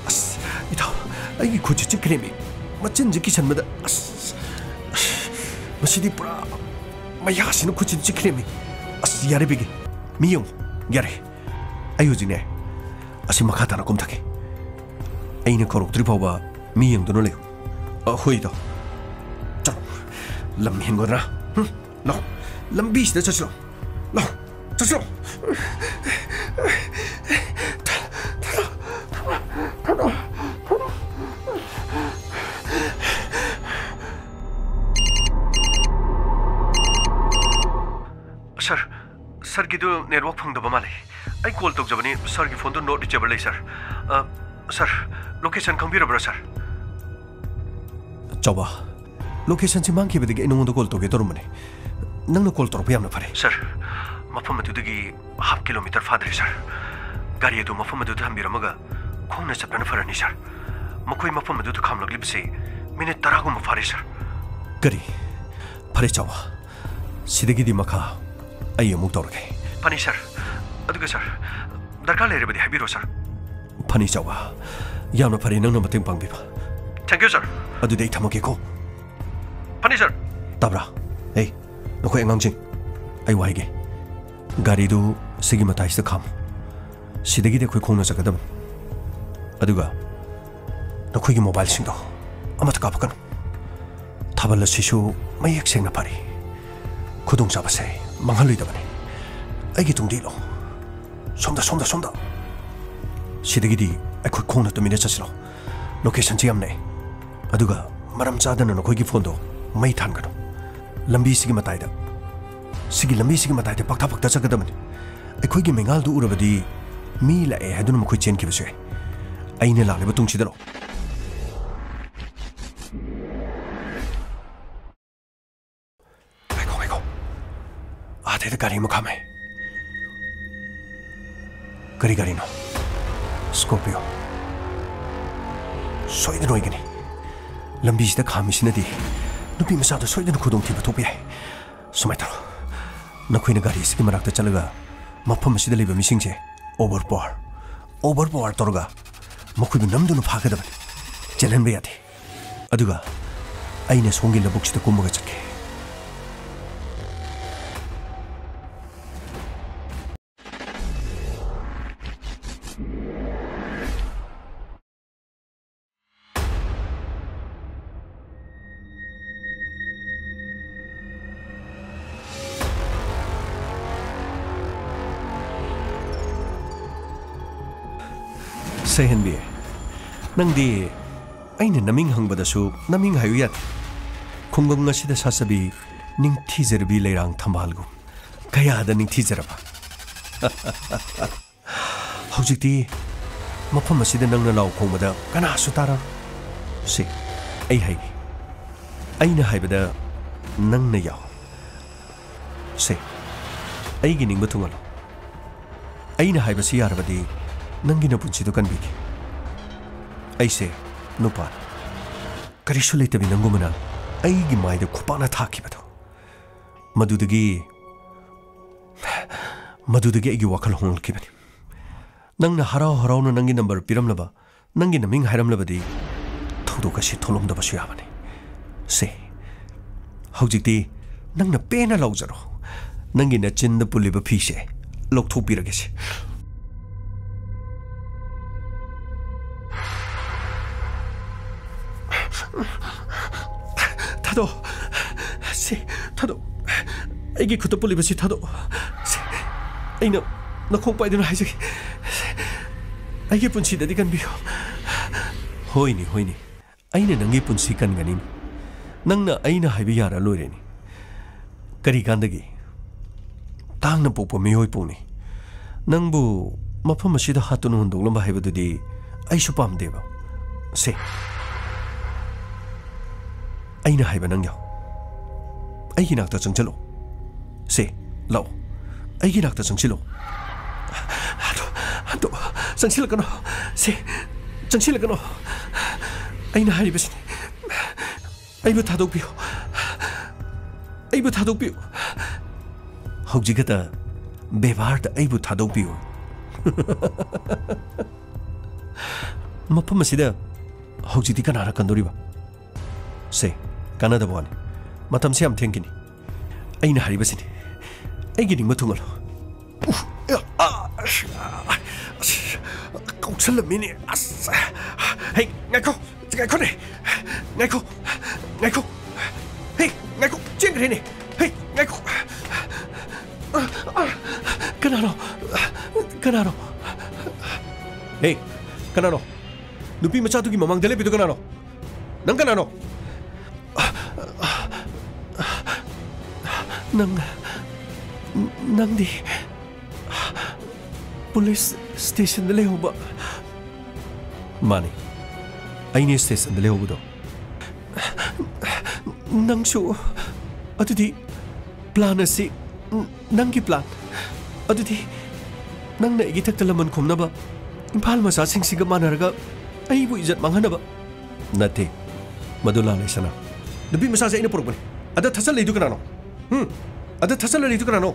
ꯑꯁ, ꯏꯇꯥꯎ, ꯑꯩꯒꯤ ꯈꯨꯠꯁꯤ ꯆꯤꯛꯈ꯭ꯔꯦꯃꯤ꯫ ꯃꯆꯤꯟꯁꯤ ꯀꯤꯁꯟꯕꯗ, ꯑꯁ, ꯑꯁ, ꯃꯁꯤꯗꯤ ꯄꯨꯔꯥ ꯃꯌꯥꯁꯤꯅ ꯈꯨꯠꯁꯤ ꯆꯤꯛꯈ꯭ꯔꯦꯃꯤ꯫ ꯑꯁ, ꯌꯥꯔꯦ ꯕꯤꯒꯤ, ꯃꯤ ꯌꯦꯡꯉꯨ, ꯌꯥꯔꯦ꯫ ꯑꯩ ꯍꯧꯖꯤꯛꯅꯦ, ꯑꯁꯤ ꯃꯈꯥ ꯇꯥꯅ ꯀꯨꯝꯊꯒꯦ꯫ ꯑꯩꯅ ꯀꯧꯔꯛꯇ꯭ꯔꯤ ꯐꯥꯎꯕ ꯃꯤ ꯌꯦꯡꯗꯨꯅ ꯂꯩꯌꯨ꯫ ꯑ, ꯍꯣꯏ, ꯏꯇꯥꯎ꯫ ꯆꯠꯂꯣ꯫ ꯂꯝ ꯍꯦꯟꯒꯗ꯭ꯔꯥ? ꯍꯨꯝ? ꯂꯥꯎ꯫ ꯂꯝꯕꯤꯁꯤꯗ ꯆꯠꯁꯤ ꯂꯥꯎ꯫ ꯂꯥꯎ꯫ ꯆꯠꯁꯤ ꯂꯥꯎ꯫ ꯁꯥꯔ, ꯁꯥꯔꯒꯤꯗꯨ network ꯐꯪꯗꯕ ꯃꯥꯜꯂꯦ꯫ ꯑꯩ call ꯇꯧꯖꯕꯅꯤ, ꯁꯥꯔꯒꯤ phoneꯗꯨ not reachable ꯂꯩ, ꯁꯥꯔ꯫ ꯑ, ꯁꯥꯔ, location ꯈꯪꯕꯤꯔꯕ꯭ꯔꯥ, ꯁꯥꯔ? ꯆꯥꯎꯕ, locationꯁꯤ ꯃꯥꯡꯈꯤꯕꯗꯒꯤ ꯑꯩ ꯅꯉꯣꯟꯗ call ꯇꯧꯒꯦ ꯇꯧꯔꯝꯕꯅꯦ꯫ ꯅꯪꯅ call ꯇꯧꯔꯛꯄ ꯌꯥꯝꯅ ꯐꯔꯦ꯫ ꯁꯥꯔ, ꯃꯐꯝ ꯑꯗꯨꯗꯒꯤ half kilometre ꯐꯥꯗ꯭ꯔꯦ, ꯁꯥꯔ꯫ ꯒꯥꯔꯤ ꯑꯗꯨ ꯃꯐꯝ ꯑꯗꯨꯗ ꯊꯝꯕꯤꯔꯝꯃꯒ ꯈꯣꯡꯅ ꯆꯠꯄꯅ ꯐꯔꯅꯤ, ꯁꯥꯔ꯫ ꯃꯈꯣꯏ ꯃꯐꯝ ꯑꯗꯨꯗ ꯈꯥꯝꯂꯛꯂꯤꯕꯁꯤ minute ꯇꯔꯥꯒꯨꯝꯕ ꯐꯥꯔꯦ, ꯁꯥꯔ꯫ ꯀꯔꯤ? ꯐꯔꯦ, ꯆꯥꯎꯕ꯫ ꯁꯤꯗꯒꯤꯗꯤ ꯃꯈꯥ ꯑꯩ ꯑꯃꯨꯛ ꯇꯧꯔꯒꯦ꯫ ꯐꯅꯤ, ꯁꯥꯔ꯫ ꯑꯗꯨꯒ, ꯁꯥꯔ, ꯗꯔꯀꯥꯔ ꯂꯩꯔꯕꯗꯤ ꯍꯥꯏꯕꯤꯔꯣ, ꯁꯥꯔ꯫ ꯐꯅꯤ, ꯆꯥꯎꯕ꯫ ꯌꯥꯝꯅ ꯐꯔꯦ ꯅꯪꯅ ꯃꯇꯦꯡ ꯄꯥꯡꯕꯤꯕ꯫ Thank you, ꯁꯥꯔ꯫ ꯑꯗꯨꯗꯤ ꯑꯩ ꯊꯝꯃꯒꯦꯀꯣ꯫ ꯐꯅꯤ, ꯁꯥꯔ꯫ ꯇꯥꯕ꯭ꯔꯥ? ꯑꯦ, ꯅꯈꯣꯏ ꯑꯉꯥꯡꯁꯤꯡ, ꯑꯩ ꯋꯥ ꯍꯥꯏꯒꯦ꯫ ꯒꯥꯔꯤꯗꯨ ꯁꯤꯒꯤ ꯃꯇꯥꯏꯁꯤꯗ ꯈꯥꯝꯃꯨ꯫ ꯁꯤꯗꯒꯤꯗꯤ ꯑꯩꯈꯣꯏ ꯈꯣꯡꯅ ꯆꯠꯀꯗꯕꯅꯤ꯫ ꯑꯗꯨꯒ ꯅꯈꯣꯏꯒꯤ mobileꯁꯤꯡꯗꯣ ꯑꯃꯠꯇ ꯀꯥꯞꯄꯛꯀꯅꯨ꯫ ꯊꯥꯕꯜ ꯑꯁꯤꯁꯨ ꯃꯌꯦꯛ ꯁꯦꯡꯅ ꯐꯔꯤ꯫ ꯈꯨꯗꯣꯡꯆꯥꯕꯁꯦ ꯃꯥꯡꯍꯜꯂꯣꯏꯗꯕꯅꯤ꯫ ꯑꯩꯒꯤ ꯇꯨꯡꯗ ꯏꯜꯂꯣ꯫ ꯁꯣꯝꯗ, ꯁꯣꯝꯗ, ꯁꯣꯝꯗ꯫ ꯁꯤꯗꯒꯤꯗꯤ ꯑꯩꯈꯣꯏ ꯈꯣꯡꯅ ꯇꯨꯃꯤꯟꯅ ꯆꯠꯁꯤꯜꯂꯣ꯫ Locationꯁꯤ ꯌꯥꯝ ꯅꯛꯑꯦ꯫ ꯑꯗꯨꯒ ꯃꯔꯝ ꯆꯥꯗꯅ ꯅꯈꯣꯏꯒꯤ phoneꯗꯣ ꯃꯩ ꯊꯥꯟꯒꯅꯨ꯫ ꯂꯝꯕꯤꯁꯤꯒꯤ ꯃꯇꯥꯏꯗ, ꯁꯤꯒꯤ ꯂꯝꯕꯤꯁꯤꯒꯤ ꯃꯇꯥꯏꯗ ꯄꯥꯛꯊ ꯄꯥꯛꯊ ꯆꯠꯀꯗꯕꯅꯤ꯫ ꯑꯩꯈꯣꯏꯒꯤ ꯃꯩꯉꯥꯜꯗꯨ ꯎꯔꯕꯗꯤ ꯃꯤ ꯂꯥꯛꯑꯦ ꯍꯥꯏꯗꯨꯅ ꯃꯈꯣꯏ ꯆꯦꯟꯈꯤꯕꯁꯨ ꯌꯥꯏ꯫ ꯑꯩꯅ ꯂꯥꯛꯂꯤꯕ ꯇꯨꯡꯁꯤꯗ ꯂꯥꯛꯑꯣ꯫ ꯉꯥꯏꯈꯣ, ꯉꯥꯏꯈꯣ꯫ ꯑꯥꯗꯩꯗ ꯒꯥꯔꯤ ꯑꯃ ꯈꯥꯝꯃꯦ꯫ ꯀꯔꯤ ꯒꯥꯔꯤꯅꯣ? Scorpio꯫ ꯁꯣꯏꯗꯅ ꯑꯣꯏꯒꯅꯤ꯫ ꯂꯝꯕꯤꯁꯤꯗ ꯈꯥꯝꯃꯤꯁꯤꯅꯗꯤ ꯅꯨꯄꯤ ꯃꯆꯥꯗ ꯁꯣꯏꯗꯅ ꯈꯨꯗꯣꯡꯊꯤꯕ ꯊꯣꯛꯄ ꯌꯥꯏ꯫ ꯁꯨꯃꯥꯏꯅ ꯇꯧꯔꯣ꯫ ꯅꯈꯣꯏꯅ ꯒꯥꯔꯤ ꯑꯁꯤꯒꯤ ꯃꯅꯥꯛꯇ ꯆꯠꯂꯒ ꯃꯐꯝ ꯑꯁꯤꯗ ꯂꯩꯕ ꯃꯤꯁꯤꯡꯁꯦ ꯑꯣꯚꯔ ꯄꯋꯥꯔ, ꯑꯣꯚꯔ ꯄꯋꯥꯔ ꯇꯧꯔꯒ ꯃꯈꯣꯏꯕꯨ ꯅꯝꯗꯨꯅ ꯐꯥꯒꯗꯕꯅꯤ꯫ ꯆꯦꯜꯍꯟꯕ ꯌꯥꯗꯦ꯫ ꯑꯗꯨꯒ ꯑꯩꯅ ꯁꯣꯝꯒꯤ ꯂꯧꯕꯨꯛꯁꯤꯗ ꯀꯨꯝꯃꯒ ꯆꯠꯀꯦ꯫ ꯁꯦ ꯍꯦꯟꯕꯤ, ꯅꯪꯗꯤ ꯑꯩꯅ ꯅꯃꯤꯡ ꯍꯪꯕꯗꯁꯨ ꯅꯃꯤꯡ ꯍꯥꯏꯌꯨ ꯌꯥꯗꯦ꯫ ꯈꯨꯡꯒꯪ ꯑꯁꯤꯗ ꯁꯥꯆꯕꯤ ꯅꯤꯡꯊꯤꯖꯔꯕꯤ ꯂꯩꯔꯥꯡ ꯊꯝꯕꯥꯜꯒꯨꯝ ꯀꯌꯥꯗ ꯅꯤꯡꯊꯤꯖꯔꯕ꯫ ꯍꯧꯖꯤꯛꯇꯤ ꯃꯐꯝ ꯑꯁꯤꯗ ꯅꯪꯅ ꯂꯥꯎ ꯈꯣꯡꯕꯗ ꯀꯅꯥꯁꯨ ꯇꯥꯔꯔꯣꯏ꯫ ꯁꯦ, ꯑꯩ ꯍꯥꯏꯒꯦ꯫ ꯑꯩꯅ ꯍꯥꯏꯕꯗ ꯅꯪꯅ ꯌꯥꯎ꯫ ꯁꯦ, ꯑꯩꯒꯤ ꯅꯤꯡꯕ ꯊꯨꯡꯍꯜꯂꯣ꯫ ꯑꯩꯅ ꯍꯥꯏꯕꯁꯤ ꯌꯥꯔꯕꯗꯤ ꯅꯪꯒꯤ ꯅꯄꯨꯟꯁꯤꯗꯨ ꯀꯟꯕꯤꯒꯦ꯫ ꯑꯩꯁꯦ ꯅꯨꯄꯥꯅꯤ꯫ ꯀꯔꯤꯁꯨ ꯂꯩꯇꯕꯤ ꯅꯪꯒꯨꯝꯕꯅ ꯑꯩꯒꯤ ꯃꯥꯏꯗ ꯈꯨꯄꯥꯛꯅ ꯊꯥꯈꯤꯕꯗꯣ, ꯃꯗꯨꯗꯒꯤ, ꯃꯗꯨꯗꯒꯤ ꯑꯩꯒꯤ ꯋꯥꯈꯜ ꯍꯣꯡꯂꯛꯈꯤꯕꯅꯤ꯫ ꯅꯪꯅ ꯍꯔꯥꯎ ꯍꯔꯥꯎꯅ ꯅꯪꯒꯤ ꯅꯝꯕꯔ ꯄꯤꯔꯝꯂꯕ, ꯅꯪꯒꯤ ꯅꯃꯤꯡ ꯍꯥꯏꯔꯝꯂꯕꯗꯤ ꯊꯧꯗꯣꯛ ꯑꯁꯤ ꯊꯣꯛꯂꯝꯗꯕꯁꯨ ꯌꯥꯕꯅꯤ꯫ ꯁꯦ, ꯍꯧꯖꯤꯛꯇꯤ ꯅꯪꯅ ꯄꯦꯟꯅ ꯂꯥꯎꯖꯔꯣ꯫ ꯅꯪꯒꯤ ꯅꯆꯤꯟꯗ ꯄꯨꯜꯂꯤꯕ ꯐꯤꯁꯦ ꯂꯧꯊꯣꯛꯄꯤꯔꯒꯦꯁꯦ꯫ ꯊꯥꯗꯣꯛ꯫ ꯁꯤ, ꯊꯥꯗꯣꯛ꯫ ꯑꯩꯒꯤ ꯈꯨꯠꯇ ꯄꯨꯜꯂꯤꯕꯁꯤ ꯊꯥꯗꯣꯛ꯫ ꯁꯤ, ꯑꯩꯅ ꯅꯈꯣꯡ ꯄꯥꯏꯗꯨꯅ ꯍꯥꯏꯖꯒꯦ꯫ ꯑꯩꯒꯤ ꯄꯨꯟꯁꯤꯗꯗꯤ ꯀꯟꯕꯤꯌꯨ꯫ ꯍꯣꯏꯅꯦ, ꯍꯣꯏꯅꯦ꯫ ꯑꯩꯅ ꯅꯪꯒꯤ ꯄꯨꯟꯁꯤ ꯀꯟꯒꯅꯤꯅꯦ꯫ ꯅꯪꯅ ꯑꯩꯅ ꯍꯥꯏꯕ ꯌꯥꯔ ꯂꯣꯏꯔꯦꯅꯦ꯫ ꯀꯔꯤ ꯀꯥꯟꯗꯒꯤ? ꯇꯥꯡꯅ ꯄꯣꯛꯄ ꯃꯤꯑꯣꯏ ꯄꯣꯛꯅꯤ꯫ ꯅꯪꯕꯨ ꯃꯐꯝ ꯑꯁꯤꯗ ꯍꯥꯠꯇꯨꯅ ꯍꯨꯟꯗꯣꯛꯂꯝꯕ ꯍꯥꯏꯕꯗꯨꯗꯤ ꯑꯩꯁꯨ ꯄꯥꯝꯗꯦꯕ꯫ ꯁꯦ, ꯑꯩꯅ ꯍꯥꯏꯕ ꯅꯪ ꯌꯥꯎ꯫ ꯑꯩꯒꯤ ꯅꯥꯛꯇ ꯆꯪꯁꯤꯜꯂꯣ꯫ ꯁꯦ, ꯂꯥꯛꯑꯣ꯫ ꯑꯩꯒꯤ ꯅꯥꯛꯇ ꯆꯪꯁꯤꯜꯂꯣ꯫ ꯍꯟꯗꯣ, ꯍꯟꯗꯣ, ꯆꯪꯁꯤꯜꯂꯛꯀꯅꯣ꯫ ꯁꯦ, ꯆꯪꯁꯤꯜꯂꯛꯀꯅꯣ꯫ ꯑꯩꯅ ꯍꯥꯏꯔꯤꯕꯁꯤꯅꯤ꯫ ꯑꯩꯕꯨ ꯊꯥꯗꯣꯛꯄꯤꯌꯨ꯫ ꯑꯩꯕꯨ ꯊꯥꯗꯣꯛꯄꯤꯌꯨ꯫ ꯍꯧꯖꯤꯛ ꯈꯛꯇ ꯕꯦꯕꯥꯔꯗ ꯑꯩꯕꯨ ꯊꯥꯗꯣꯛꯄꯤꯌꯨ꯫ ꯃꯐꯝ ꯑꯁꯤꯗ ꯍꯧꯖꯤꯛꯇꯤ ꯀꯅꯥꯅ ꯀꯟꯗꯣꯔꯤꯕ? ꯁꯦ, ꯀꯥꯟꯅꯗꯕ ꯋꯥꯅꯤ꯫ ꯃꯇꯝꯁꯦ ꯌꯥꯝ ꯊꯦꯡꯈꯤꯅꯤ꯫ ꯑꯩꯅ ꯍꯥꯏꯔꯤꯕꯁꯤꯅꯤ꯫ ꯑꯩꯒꯤ ꯅꯤꯡꯕ ꯊꯨꯡꯍꯜꯂꯣ꯫ ꯎꯐ, ꯑ, ꯑ, ꯑꯁ, ꯑꯁ, ꯀꯧꯁꯜꯂꯝꯃꯤꯅꯦ꯫ ꯑꯁ, ꯍꯩ, ꯉꯥꯏꯈꯣ, ꯉꯥꯏꯈꯣꯅꯦ꯫ ꯉꯥꯏꯈꯣ, ꯉꯥꯏꯈꯣ꯫ ꯍꯩ, ꯉꯥꯏꯈꯣ, ꯆꯦꯟꯈ꯭ꯔꯦꯅꯦ꯫ ꯍꯩ, ꯉꯥꯏꯈꯣ꯫ ꯑ, ꯑ, ꯀꯅꯥꯅꯣ? ꯀꯅꯥꯅꯣ? ꯍꯦ, ꯀꯅꯥꯅꯣ? ꯅꯨꯄꯤ ꯃꯆꯥꯗꯨꯒꯤ ꯃꯃꯥꯡꯗ ꯂꯦꯞꯄꯤꯗꯨ ꯀꯅꯥꯅꯣ? ꯅꯪ ꯀꯅꯥꯅꯣ? ꯅꯪ, ꯅꯪꯗꯤ ꯄꯨꯂꯤꯁ ꯁ꯭ꯇꯦꯁꯟꯗ ꯂꯩꯍꯧꯕ? ꯃꯥꯅꯤ, ꯑꯩꯅꯦ ꯁ꯭ꯇꯦꯁꯟꯗ ꯂꯩꯍꯧꯕꯗꯣ꯫ ꯅꯪꯁꯨ? ꯑꯗꯨꯗꯤ ꯄ꯭ꯂꯥꯟ ꯑꯁꯤ ꯅꯪꯒꯤ ꯄ꯭ꯂꯥꯟ? ꯑꯗꯨꯗꯤ ꯅꯪꯅ ꯑꯩꯒꯤ ꯊꯛꯇ ꯂꯃꯟ ꯈꯨꯝꯅꯕ, ꯏꯝꯐꯥꯜ ꯃꯆꯥꯁꯤꯡꯁꯤꯒ ꯃꯥꯟꯅꯔꯒ ꯑꯩꯕꯨ ꯏꯖꯠ ꯃꯥꯡꯍꯟꯅꯕ? ꯅꯠꯇꯦ, ꯃꯗꯨ ꯂꯥꯜꯂꯦ ꯁꯅꯥ꯫ ꯅꯨꯄꯤ ꯃꯆꯥꯁꯦ ꯑꯩꯅ ꯄꯨꯔꯛꯄꯅꯤ꯫ ꯑꯗ ꯊꯠꯆꯜꯂꯛꯏꯗꯨ ꯀꯅꯥꯅꯣ? ꯍꯨꯝ? ꯑꯗ ꯊꯠꯆꯜꯂꯛꯏꯗꯨ ꯀꯅꯥꯅꯣ?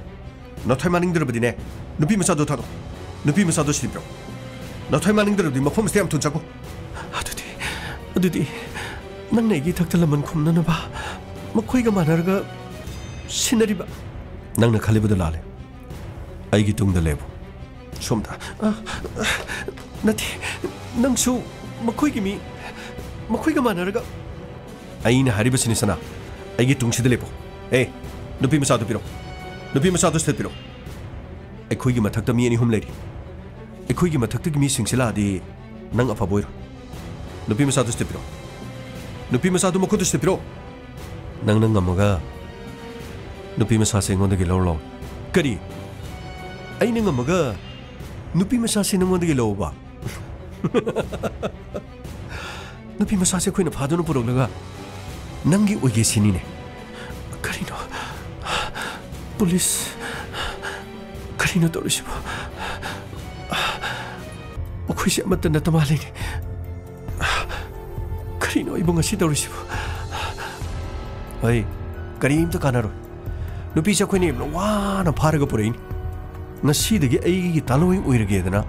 ꯅꯊꯣꯏ ꯃꯥꯅꯤꯡꯗ꯭ꯔꯕꯗꯤꯅꯦ, ꯅꯨꯄꯤ ꯃꯆꯥꯗꯣ ꯊꯥꯗꯣꯛ꯫ ꯅꯨꯄꯤ ꯃꯆꯥꯗꯣ ꯁꯤꯗ ꯄꯤꯔꯛꯑꯣ꯫ ꯅꯊꯣꯏ ꯃꯥꯅꯤꯡꯗ꯭ꯔꯕꯗꯤ ꯃꯐꯝ ꯑꯁꯤꯗ ꯌꯥꯝ ꯊꯨꯅ ꯆꯠꯈꯣ꯫ ꯑꯗꯨꯗꯤ, ꯑꯗꯨꯗꯤ ꯅꯪꯅ ꯑꯩꯒꯤ ꯏꯊꯛꯇ ꯂꯃꯟ ꯈꯨꯝꯅꯅꯕ ꯃꯈꯣꯏꯒ ꯃꯥꯟꯅꯔꯒ ꯁꯤꯟꯅꯔꯤꯕ? ꯅꯪꯅ ꯈꯜꯂꯤꯕꯗꯨ ꯂꯥꯜꯂꯦ꯫ ꯑꯩꯒꯤ ꯇꯨꯡꯗ ꯂꯦꯞꯄꯨ꯫ ꯁꯣꯝꯗ꯫ ꯑ, ꯑ, ꯅꯠꯇꯦ, ꯅꯪꯁꯨ ꯃꯈꯣꯏꯒꯤ ꯃꯤ, ꯃꯈꯣꯏꯒ ꯃꯥꯟꯅꯔꯒ꯫ ꯑꯩꯅ ꯍꯥꯏꯔꯤꯕꯁꯤꯅꯤ ꯁꯅꯥ, ꯑꯩꯒꯤ ꯇꯨꯡꯁꯤꯗ ꯂꯦꯞꯄꯨ꯫ ꯑꯦ, ꯅꯨꯄꯤ ꯃꯆꯥꯗꯨ ꯄꯤꯔꯛꯑꯣ꯫ ꯅꯨꯄꯤ ꯃꯆꯥꯗꯨ ꯁꯤꯗ ꯄꯤꯔꯛꯑꯣ꯫ ꯑꯩꯈꯣꯏꯒꯤ ꯃꯊꯛꯇ ꯃꯤ ꯑꯅꯤ ꯑꯍꯨꯝ ꯂꯩꯔꯤ꯫ ꯑꯩꯈꯣꯏꯒꯤ ꯃꯊꯛꯇꯒꯤ ꯃꯤꯁꯤꯡꯁꯤ ꯂꯥꯛꯑꯗꯤ ꯅꯪ ꯑꯐꯕ ꯑꯣꯏꯔꯣꯏ꯫ ꯅꯨꯄꯤ ꯃꯆꯥꯗꯨ ꯁꯤꯗ ꯄꯤꯔꯛꯑꯣ꯫ ꯅꯨꯄꯤ ꯃꯆꯥꯗꯨ ꯃꯈꯨꯠꯇꯨ ꯁꯤꯗ ꯄꯤꯔꯛꯑꯣ꯫ ꯅꯪꯅ ꯉꯝꯃꯒ ꯅꯨꯄꯤ ꯃꯆꯥꯁꯦ ꯑꯩꯉꯣꯟꯗꯒꯤ ꯂꯧꯔ ꯂꯥꯎ꯫ ꯀꯔꯤ? ꯑꯩꯅ ꯉꯝꯃꯒ ꯅꯨꯄꯤ ꯃꯆꯥꯁꯦ ꯅꯉꯣꯟꯗꯒꯤ ꯂꯧꯕ? ꯅꯨꯄꯤ ꯃꯆꯥꯁꯦ ꯑꯩꯈꯣꯏꯅ ꯐꯥꯗꯨꯅ ꯄꯨꯔꯛꯂꯒ ꯅꯪꯒꯤ ꯑꯣꯏꯒꯦ ꯁꯤꯅꯤꯅꯦ꯫ ꯀꯔꯤꯅꯣ? ꯄꯨꯂꯤꯁ, ꯀꯔꯤꯅꯣ ꯇꯧꯔꯤꯁꯤꯕꯣ? ꯃꯈꯣꯏꯁꯦ ꯑꯃꯠꯇ ꯅꯠꯇ ꯃꯥꯜꯂꯤꯅꯦ꯫ ꯀꯔꯤꯅꯣ ꯑꯩꯕꯨ ꯉꯁꯤ ꯇꯧꯔꯤꯁꯤꯕꯣ? ꯑꯩ ꯀꯔꯤꯝꯇ ꯀꯥꯟꯅꯔꯣꯏ꯫ ꯅꯨꯄꯤꯁꯦ ꯑꯩꯈꯣꯏꯅ ꯌꯥꯝꯅ ꯋꯥꯅ ꯐꯥꯔꯒ ꯄꯨꯔꯛꯏꯅꯤ꯫ ꯉꯁꯤꯗꯒꯤ ꯑꯩꯒꯤ ꯇꯥꯂꯣꯏ ꯑꯣꯏꯔꯒꯦꯗꯅ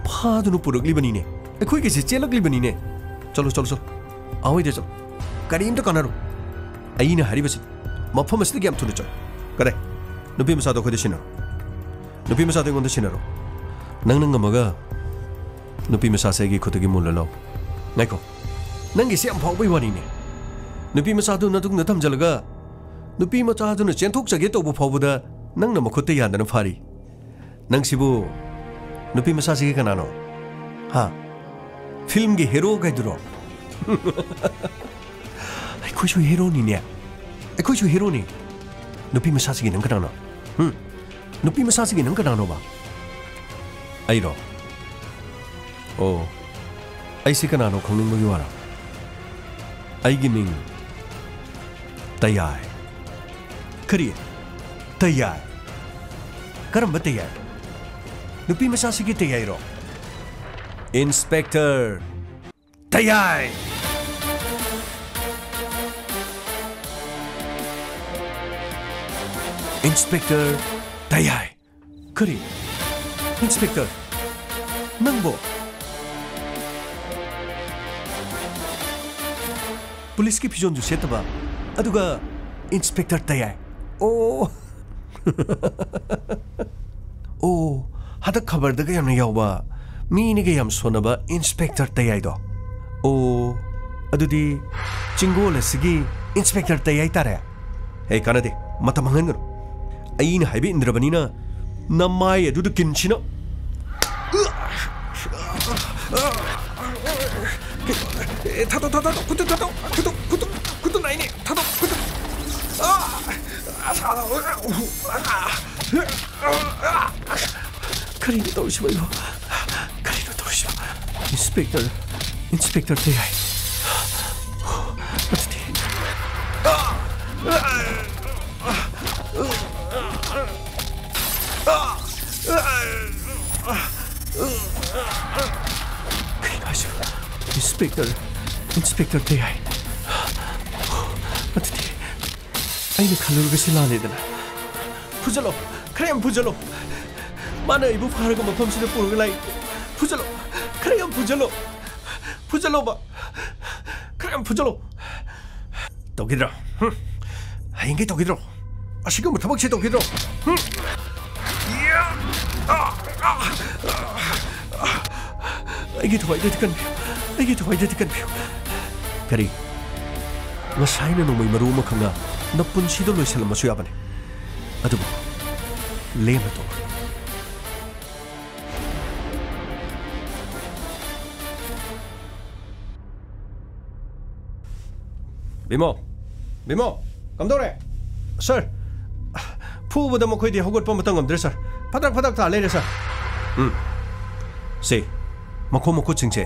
ꯐꯥꯗꯨꯅ ꯄꯨꯔꯛꯂꯤꯕꯅꯤꯅꯦ꯫ ꯑꯩꯈꯣꯏꯒꯤꯁꯦ ꯆꯦꯜꯂꯛꯂꯤꯕꯅꯤꯅꯦ꯫ ꯆꯠꯂꯣ, ꯆꯠꯂꯣ, ꯆꯠꯂꯣ꯫ ꯑꯥ ꯍꯣꯏꯗ ꯆꯠꯂꯣ꯫ ꯀꯔꯤꯝꯇ ꯀꯥꯟꯅꯔꯣꯏ꯫ ꯑꯩꯅ ꯍꯥꯏꯔꯤꯕꯁꯤ ꯃꯐꯝ ꯑꯁꯤꯗꯒꯤ ꯌꯥꯝ ꯊꯨꯅ ꯆꯠꯂꯣ꯫ ꯀꯗꯥꯏ? ꯅꯨꯄꯤ ꯃꯆꯥꯗꯣ ꯑꯩꯈꯣꯏꯗ ꯁꯤꯟꯅꯔꯣ꯫ ꯅꯨꯄꯤ ꯃꯆꯥꯗꯣ ꯑꯩꯉꯣꯟꯗ ꯁꯤꯟꯅꯔꯣ꯫ ꯅꯪꯅ ꯉꯝꯃꯒ ꯅꯨꯄꯤ ꯃꯆꯥꯁꯦ ꯑꯩꯒꯤ ꯈꯨꯠꯇꯒꯤ ꯃꯨꯜꯂ ꯂꯧ꯫ ꯉꯥꯏꯈꯣ꯫ ꯅꯪꯒꯤꯁꯦ ꯌꯥꯝ ꯐꯥꯎꯕꯩ ꯋꯥꯔꯤꯅꯦ꯫ ꯅꯨꯄꯤ ꯃꯆꯥꯗꯨ ꯅꯇꯨꯡꯗ ꯊꯝꯖꯤꯜꯂꯒ ꯅꯨꯄꯤ ꯃꯆꯥꯗꯨꯅ ꯆꯦꯟꯊꯣꯛꯆꯒꯦ ꯇꯧꯕ ꯐꯥꯎꯕꯗ ꯅꯪꯅ ꯃꯈꯨꯠꯇ ꯌꯥꯟꯗꯅ ꯐꯥꯔꯤ꯫ ꯅꯪꯁꯤꯕꯨ ꯅꯨꯄꯤ ꯃꯆꯥꯁꯤꯒꯤ ꯀꯅꯥꯅꯣ? ꯍꯥ? ꯐꯤꯜꯝꯒꯤ ꯍꯦꯔꯣ ꯀꯥꯏꯗꯨꯔꯣ? ꯑꯩꯈꯣꯏꯁꯨ ꯍꯦꯔꯣꯅꯤꯅꯦ꯫ ꯑꯩꯈꯣꯏꯁꯨ ꯍꯦꯔꯣꯅꯤ꯫ ꯅꯨꯄꯤ ꯃꯆꯥꯁꯤꯒꯤ ꯅꯪ ꯀꯅꯥꯅꯣ? ꯍꯨꯝ? ꯅꯨꯄꯤ ꯃꯆꯥꯁꯤꯒꯤ ꯅꯪ ꯀꯅꯥꯅꯣꯕ? ꯑꯩꯔꯣ? ꯑꯣ, ꯑꯩꯁꯤ ꯀꯅꯥꯅꯣ ꯈꯪꯅꯤꯡꯕꯒꯤ ꯋꯥꯔꯣ? ꯑꯩꯒꯤ ꯃꯤꯡ ꯇꯌꯥꯏ꯫ ꯀꯔꯤ? ꯇꯌꯥꯏ? ꯀꯔꯝꯕ ꯇꯌꯥꯏ? ꯅꯨꯄꯤ ꯃꯆꯥꯁꯤꯒꯤ ꯇꯌꯥꯏꯔꯣ? ꯏꯟꯁꯄꯦꯛꯇꯔ ꯇꯌꯥꯏ! ꯏꯟꯁꯄꯦꯛꯇꯔ ꯇꯌꯥꯏ! ꯀꯔꯤ? ꯏꯟꯁꯄꯦꯛꯇꯔ, ꯅꯪꯕꯣ? ꯄꯨꯂꯤꯁꯀꯤ ꯐꯤꯖꯣꯜꯁꯨ ꯁꯦꯠꯇꯕ, ꯑꯗꯨꯒ ꯏꯟꯁꯄꯦꯛꯇꯔ ꯇꯌꯥꯏ꯫ ꯑꯣ꯫ ꯑꯣ, ꯍꯟꯗꯛ ꯈꯕꯔꯗꯒ ꯌꯥꯝꯅ ꯌꯥꯎꯕ, ꯃꯤꯅꯒ ꯌꯥꯝ ꯁꯣꯟꯅꯕ ꯏꯟꯁꯄꯦꯛꯇꯔ ꯇꯌꯥꯏꯗꯣ꯫ ꯑꯣ, ꯑꯗꯨꯗꯤ ꯆꯤꯡꯒꯣꯜ ꯑꯁꯤꯒꯤ ꯏꯟꯁꯄꯦꯛꯇꯔ ꯇꯌꯥꯏ ꯇꯥꯔꯦ꯫ ꯍꯦ, ꯀꯥꯟꯅꯗꯦ, ꯃꯇꯝ ꯃꯥꯡꯍꯟꯒꯅꯨ꯫ ꯑꯩꯅ ꯍꯥꯏꯕ ꯏꯟꯗ꯭ꯔꯕꯅꯤꯅ ꯅꯃꯥꯏ ꯑꯗꯨꯗ ꯀꯤꯟꯁꯤꯅ꯫ ꯑꯦ, ꯊꯥꯗꯣꯛ, ꯊꯥꯗꯣꯛ, ꯈꯨꯠꯇꯨ ꯊꯥꯗꯣꯛ, ꯈꯨꯠꯇꯨ, ꯈꯨꯠꯇꯨ, ꯈꯨꯠꯇꯨ ꯅꯥꯏꯅꯦ, ꯊꯥꯗꯣꯛ, ꯈꯨꯠꯇꯨ꯫ ꯑꯥ! ꯀꯔꯤꯅꯣ ꯇꯧꯔꯤꯁꯤꯕꯣ ꯑꯩꯕꯣ? ꯀꯔꯤꯅꯣ ꯇꯧꯔꯤꯁꯤꯕꯣ? ꯏꯟꯁꯄꯦꯛꯇꯔ, ꯏꯟꯁꯄꯦꯛꯇꯔ ꯇꯌꯥꯏ꯫ ꯑꯗꯨꯗꯤ꯫ ꯀꯩꯅꯣ ꯍꯥꯏꯁꯤꯕꯣ? ꯏꯟꯁꯄꯦꯛꯇꯔ, ꯏꯟꯁꯄꯦꯛꯇꯔ ꯇꯌꯥꯏ꯫ ꯑꯗꯨꯗꯤ꯫ ꯑꯩꯅ ꯈꯜꯂꯨꯔꯒꯁꯤ ꯂꯥꯜꯂꯦꯗꯅ꯫ ꯐꯨꯖꯜꯂꯣ, ꯈꯔ ꯌꯥꯝ ꯐꯨꯖꯜꯂꯣ꯫ ꯃꯥꯅ ꯑꯩꯕꯨ ꯐꯥꯔꯒ ꯃꯐꯝꯁꯤꯗ ꯄꯨꯔꯒ ꯂꯥꯛꯏ꯫ ꯐꯨꯖꯜꯂꯣ, ꯈꯔ ꯌꯥꯝ ꯐꯨꯖꯜꯂꯣ꯫ ꯐꯨꯖꯜꯂꯣꯕ, ꯈꯔ ꯌꯥꯝ ꯐꯨꯖꯜꯂꯣ꯫ ꯇꯧꯈꯤꯗ꯭ꯔꯣ? ꯍꯨꯝ? ꯍꯌꯦꯡꯒꯩ ꯇꯧꯈꯤꯗ꯭ꯔꯣ? ꯑꯁꯤꯒꯨꯝꯕ ꯊꯕꯛꯁꯦ ꯇꯧꯈꯤꯗ꯭ꯔꯣ? ꯍꯨꯝ? ꯑꯩꯒꯤ ꯊꯋꯥꯏꯗꯗꯤ ꯀꯟꯕꯤꯌꯨ, ꯑꯩꯒꯤ ꯊꯋꯥꯏꯗꯗꯤ ꯀꯟꯕꯤꯌꯨ꯫ ꯀꯔꯤ? ꯉꯁꯥꯏꯅ ꯅꯣꯡꯃꯩ ꯃꯔꯨ ꯑꯃꯈꯛꯅ ꯅꯄꯨꯟꯁꯤꯗꯣ ꯂꯣꯏꯁꯤꯜꯂꯝꯕꯁꯨ ꯌꯥꯕꯅꯤ, ꯑꯗꯨꯕꯨ ꯂꯦꯝꯅ ꯇꯣꯛꯂꯣꯏ꯫ ꯕꯤꯃꯣ! ꯕꯤꯃꯣ! ꯀꯝꯗꯧꯔꯦ? ꯁꯥꯔ, ꯐꯨꯕꯗ ꯃꯈꯣꯏꯗꯤ ꯍꯧꯒꯠꯄ ꯑꯃꯇ ꯉꯝꯗ꯭ꯔꯦ, ꯁꯥꯔ꯫ ꯐꯗꯛ ꯐꯗꯛ ꯇꯥ ꯂꯩꯔꯦ, ꯁꯥꯔ꯫ ꯎꯝ꯫ ꯁꯦ, ꯃꯈꯣꯡ ꯃꯈꯨꯠꯁꯤꯡꯁꯦ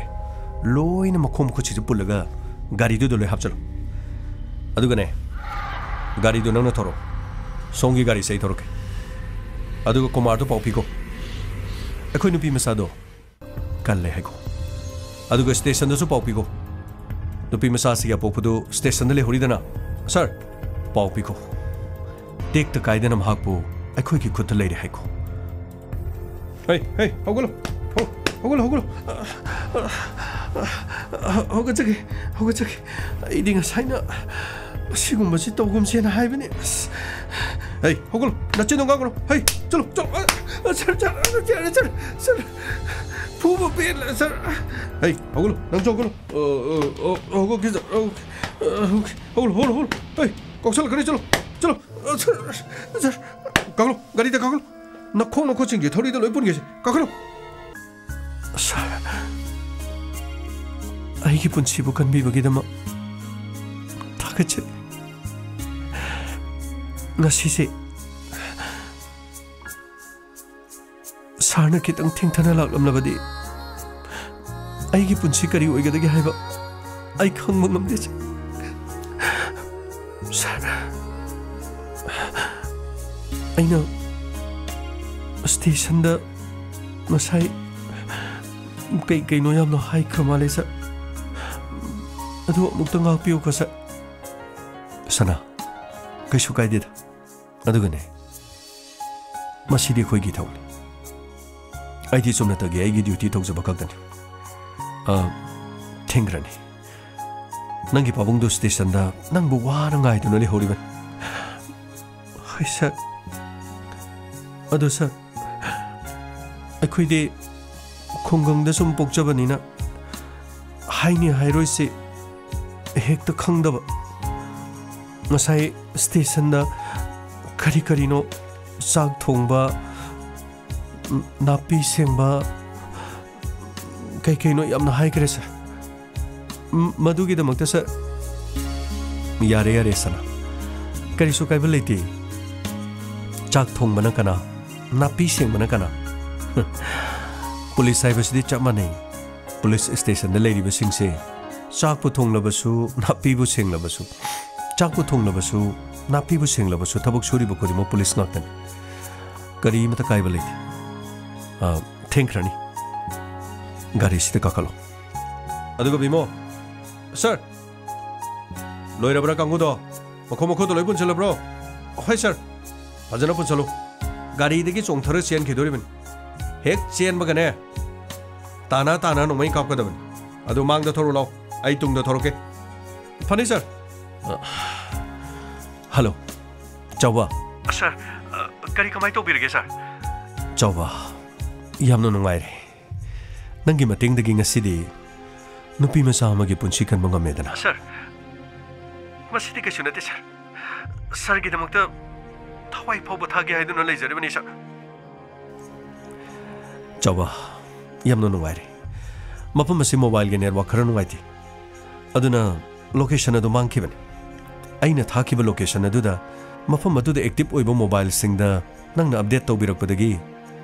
ꯂꯣꯏꯅ ꯃꯈꯣꯡ ꯃꯈꯨꯠꯁꯤꯡꯁꯦ ꯄꯨꯜꯂꯒ ꯒꯥꯔꯤꯗꯨꯗ ꯂꯣꯏ ꯍꯥꯞꯆꯜꯂꯨ꯫ ꯑꯗꯨꯒꯅꯦ, ꯒꯥꯔꯤꯗꯨ ꯅꯪꯅ ꯊꯧꯔꯣ꯫ ꯁꯣꯝꯒꯤ ꯒꯥꯔꯤꯁꯦ ꯑꯩ ꯊꯧꯔꯛꯀꯦ꯫ ꯑꯗꯨꯒ ꯀꯨꯃꯥꯔꯗꯣ ꯄꯥꯎ ꯄꯤꯈꯣ꯫ ꯑꯩꯈꯣꯏ ꯅꯨꯄꯤ ꯃꯆꯥꯗꯣ ꯀꯜꯂꯦ ꯍꯥꯏꯀꯣ꯫ ꯑꯗꯨꯒ ꯁ꯭ꯇꯦꯁꯟꯗꯁꯨ ꯄꯥꯎ ꯄꯤꯈꯣ꯫ ꯅꯨꯄꯤ ꯃꯆꯥꯁꯤꯒꯤ ꯑꯄꯣꯛꯄꯗꯨ ꯁ꯭ꯇꯦꯁꯟꯗ ꯂꯩꯍꯧꯔꯤꯗꯅ꯫ ꯁꯥꯔ, ꯄꯥꯎ ꯄꯤꯈꯣ꯫ ꯇꯦꯛꯇ ꯀꯥꯏꯗꯅ ꯃꯍꯥꯛꯄꯨ ꯑꯩꯈꯣꯏꯒꯤ ꯈꯨꯠꯇ ꯂꯩꯔꯦ ꯍꯥꯏꯀꯣ꯫ ꯍꯩ, ꯍꯩ, ꯍꯧꯒꯠꯂꯣ꯫ ꯍꯧ-, ꯍꯧꯒꯠꯂꯣ, ꯍꯧꯒꯠꯂꯣ꯫ ꯍꯧꯒꯠꯆꯒꯦ, ꯍꯧꯒꯠꯆꯒꯦ꯫ ꯑꯩꯗꯤ ꯉꯁꯥꯏꯅ ꯑꯁꯤꯒꯨꯝꯕꯁꯤ ꯇꯧꯒꯨꯝꯁꯦꯅ ꯍꯥꯏꯕꯅꯤ꯫ ꯑꯁ꯫ ꯍꯩ, ꯍꯧꯒꯠꯂꯣ꯫ ꯅꯆꯤꯟꯗꯣ ꯉꯥꯡꯒꯅꯨ꯫ ꯍꯩ, ꯆꯠꯂꯣ, ꯆꯠꯂꯣ꯫ ꯑ, ꯁꯥꯔ, ꯁꯥꯔ, ꯁꯥꯔ, ꯁꯥꯔ, ꯁꯥꯔ꯫ ꯐꯨꯕ ꯄꯦꯜꯂꯦ, ꯁꯥꯔ꯫ ꯍꯩ, ꯍꯧꯒꯠꯂꯣ꯫ ꯅꯪꯁꯨ ꯍꯧꯒꯠꯂꯣ꯫ ꯑ, ꯑ, ꯑ, ꯍꯧꯒꯠꯀꯦ, ꯁꯥꯔ, ꯍꯧꯒꯠꯀꯦ꯫ ꯑ, ꯍꯧꯒꯠꯀꯦ꯫ ꯍꯧꯒꯠꯂꯣ, ꯍꯧꯒꯠꯂꯣ, ꯍꯧꯒꯠꯂꯣ꯫ ꯍꯩ, ꯀꯥꯎꯁꯜꯂꯛꯀꯅꯤ, ꯆꯠꯂꯣ, ꯆꯠꯂꯣ꯫ ꯑ, ꯁꯥꯔ, ꯁꯥꯔ, ꯀꯥꯈꯠꯂꯣ, ꯒꯥꯔꯤꯗ ꯀꯥꯈꯠꯂꯣ꯫ ꯅꯈꯣꯡ ꯅꯈꯨꯠꯁꯤꯡꯁꯦ ꯊꯧꯔꯤꯗ ꯂꯣꯏ ꯄꯨꯟꯒꯦꯁꯦ꯫ ꯀꯥꯈꯠꯂꯣ꯫ ꯁꯥꯔ, ꯑꯩꯒꯤ ꯄꯨꯟꯁꯤꯕꯨ ꯀꯟꯕꯤꯕꯒꯤꯗꯃꯛ ꯊꯥꯒꯠꯆꯔꯤ꯫ ꯉꯁꯤꯁꯦ ꯁꯥꯔꯅ ꯈꯤꯇꯪ ꯊꯦꯡꯊꯅ ꯂꯥꯛꯂꯝꯂꯕꯗꯤ ꯑꯩꯒꯤ ꯄꯨꯟꯁꯤ ꯀꯔꯤ ꯑꯣꯏꯒꯗꯒꯦ ꯍꯥꯏꯕ ꯑꯩ ꯈꯪꯕ ꯉꯝꯗꯦ, ꯁꯥꯔ꯫ ꯁꯥꯔ, ꯑꯩꯅ ꯁ꯭ꯇꯦꯁꯟꯗ ꯉꯁꯥꯏ ꯀꯩ ꯀꯩꯅꯣ ꯌꯥꯝꯅ ꯍꯥꯏꯈ꯭ꯔ ꯃꯥꯜꯂꯦ, ꯁꯥꯔ꯫ ꯑꯗꯨ ꯑꯃꯨꯛꯇ ꯉꯥꯛꯄꯤꯌꯨꯀꯣ, ꯁꯥꯔ꯫ ꯁꯅꯥ, ꯀꯩꯁꯨ ꯀꯥꯏꯗꯦꯗ꯫ ꯑꯗꯨꯒꯅꯦ, ꯃꯁꯤꯗꯤ ꯑꯩꯈꯣꯏꯒꯤ ꯏꯊꯧꯅꯤ꯫ ꯑꯩꯗꯤ ꯆꯨꯝꯅꯇꯒꯤ ꯑꯩꯒꯤ ꯗ꯭ꯌꯨꯇꯤ ꯇꯧꯖꯕ ꯈꯛꯇꯅꯤ꯫ ꯑ, ꯊꯦꯡꯈ꯭ꯔꯅꯤ꯫ ꯅꯪꯒꯤ ꯄꯥꯕꯨꯡꯗꯨ ꯁ꯭ꯇꯦꯁꯟꯗ ꯅꯪꯕꯨ ꯋꯥꯅ ꯉꯥꯏꯗꯨꯅ ꯂꯩꯍꯧꯔꯤꯕꯅꯤ꯫ ꯍꯣꯏ, ꯁꯥꯔ꯫ ꯑꯗꯣ, ꯁꯥꯔ, ꯑꯩꯈꯣꯏꯗꯤ ꯈꯨꯡꯒꯪꯗ ꯁꯨꯝ ꯄꯣꯛꯆꯕꯅꯤꯅ ꯍꯥꯏꯅꯤ ꯍꯥꯏꯔꯣꯏꯁꯦ ꯍꯦꯛꯇ ꯈꯪꯗꯕ꯫ ꯉꯁꯥꯏ ꯁ꯭ꯇꯦꯁꯟꯗ ꯀꯔꯤ ꯀꯔꯤꯅꯣ, ꯆꯥꯛ ꯊꯣꯡꯕ, ꯅꯥꯄꯤ ꯁꯦꯡꯕ, ꯀꯩ ꯀꯩꯅꯣ ꯌꯥꯝꯅ ꯍꯥꯏꯈ꯭ꯔꯦ, ꯁꯥꯔ꯫ ꯃ-, ꯃꯗꯨꯒꯤꯗꯃꯛꯇ, ꯁꯥꯔ꯫ ꯌꯥꯔꯦ, ꯌꯥꯔꯦ, ꯁꯅꯥ꯫ ꯀꯔꯤꯁꯨ ꯀꯥꯏꯕ ꯂꯩꯇꯦ꯫ ꯆꯥꯛ ꯊꯣꯡꯕꯅ ꯀꯅꯥ? ꯅꯥꯄꯤ ꯁꯦꯡꯕꯅ ꯀꯅꯥ? ꯄꯨꯂꯤꯁ ꯍꯥꯏꯕꯁꯤꯗꯤ ꯆꯞ ꯃꯥꯟꯅꯩ꯫ ꯄꯨꯂꯤꯁ ꯁ꯭ꯇꯦꯁꯟꯗ ꯂꯩꯔꯤꯕꯁꯤꯡꯁꯦ ꯆꯥꯛꯄꯨ ꯊꯣꯡꯂꯕꯁꯨ, ꯅꯥꯄꯤꯕꯨ ꯁꯦꯡꯂꯕꯁꯨ, ꯆꯥꯛꯄꯨ ꯊꯣꯡꯂꯕꯁꯨ, ꯅꯥꯄꯤꯕꯨ ꯁꯦꯡꯂꯕꯁꯨ ꯊꯕꯛ ꯁꯨꯔꯤꯕ ꯈꯨꯗꯤꯡꯃꯛ ꯄꯨꯂꯤꯁ ꯉꯥꯛꯇꯅꯤ꯫ ꯀꯔꯤꯃꯇ ꯀꯥꯏꯕ ꯂꯩꯇꯦ꯫ ꯑ, ꯊꯦꯡꯈ꯭ꯔꯅꯤ꯫ ꯒꯥꯔꯤꯁꯤꯗ ꯀꯥꯈꯠꯂꯣ꯫ ꯑꯗꯨꯒ ꯕꯤꯃꯣ, ꯁꯥꯔ, ꯂꯣꯏꯔꯕ꯭ꯔꯥ ꯀꯥꯡꯕꯨꯗꯣ? ꯃꯈꯣꯡ ꯃꯈꯨꯠꯇꯣ ꯂꯣꯏ ꯄꯨꯟꯁꯤꯜꯂꯕ꯭ꯔꯣ? ꯍꯣꯏ, ꯁꯥꯔ꯫ ꯐꯖꯅ ꯄꯨꯟꯁꯤꯜꯂꯨ꯫ ꯒꯥꯔꯤꯗꯒꯤ ꯆꯣꯡꯊꯔ ꯆꯦꯟꯈꯤꯗꯣꯔꯤꯕꯅꯤ꯫ ꯍꯦꯛ ꯆꯦꯟꯕꯒꯅꯦ, ꯇꯥꯅ ꯇꯥꯅ ꯅꯣꯡꯃꯩ ꯀꯥꯞꯀꯗꯕꯅꯤ꯫ ꯑꯗꯨ ꯃꯥꯡꯗ ꯊꯧꯔꯣ ꯂꯥꯎ, ꯑꯩ ꯇꯨꯡꯗ ꯊꯧꯔꯛꯀꯦ꯫ ꯐꯅꯤ, ꯁꯥꯔ꯫ ꯑ, ꯍꯜꯂꯣ, ꯆꯥꯎꯕ꯫ ꯁꯥꯔ, ꯑ, ꯀꯔꯤ ꯀꯃꯥꯏ ꯇꯧꯕꯤꯔꯒꯦ, ꯁꯥꯔ? ꯆꯥꯎꯕ, ꯌꯥꯝꯅ ꯅꯨꯡꯉꯥꯏꯔꯦ꯫ ꯅꯪꯒꯤ ꯃꯇꯦꯡꯗꯒꯤ ꯉꯁꯤꯗꯤ ꯅꯨꯄꯤ ꯃꯆꯥ ꯑꯃꯒꯤ ꯄꯨꯟꯁꯤ ꯀꯟꯕ ꯉꯝꯃꯦꯗꯅ꯫ ꯁꯥꯔ, ꯃꯁꯤꯗꯤ ꯀꯩꯁꯨ ꯅꯠꯇꯦ, ꯁꯥꯔ꯫ ꯁꯥꯔꯒꯤꯗꯃꯛꯇ ꯊꯋꯥꯏ ꯐꯥꯎꯕ ꯊꯥꯒꯦ ꯍꯥꯏꯗꯨꯅ ꯂꯩꯖꯔꯤꯕꯅꯤ, ꯁꯥꯔ꯫ ꯆꯥꯎꯕ, ꯌꯥꯝꯅ ꯅꯨꯡꯉꯥꯏꯔꯦ꯫ ꯃꯐꯝ ꯑꯁꯤ ꯃꯣꯕꯥꯏꯜꯒꯤ ꯅꯦꯠꯋꯥꯛ ꯈꯔ ꯅꯨꯡꯉꯥꯏꯇꯦ, ꯑꯗꯨꯅ ꯂꯣꯀꯦꯁꯟ ꯑꯗꯨ ꯃꯥꯡꯈꯤꯕꯅꯤ꯫ ꯑꯩꯅ ꯊꯥꯈꯤꯕ ꯂꯣꯀꯦꯁꯟ ꯑꯗꯨꯗ, ꯃꯐꯝ ꯑꯗꯨꯗ ꯑꯦꯛꯇꯤꯚ ꯑꯣꯏꯕ ꯃꯣꯕꯥꯏꯜꯁꯤꯡꯗ ꯅꯪꯅ ꯑꯞꯗꯦꯠ ꯇꯧꯕꯤꯔꯛꯄꯗꯒꯤ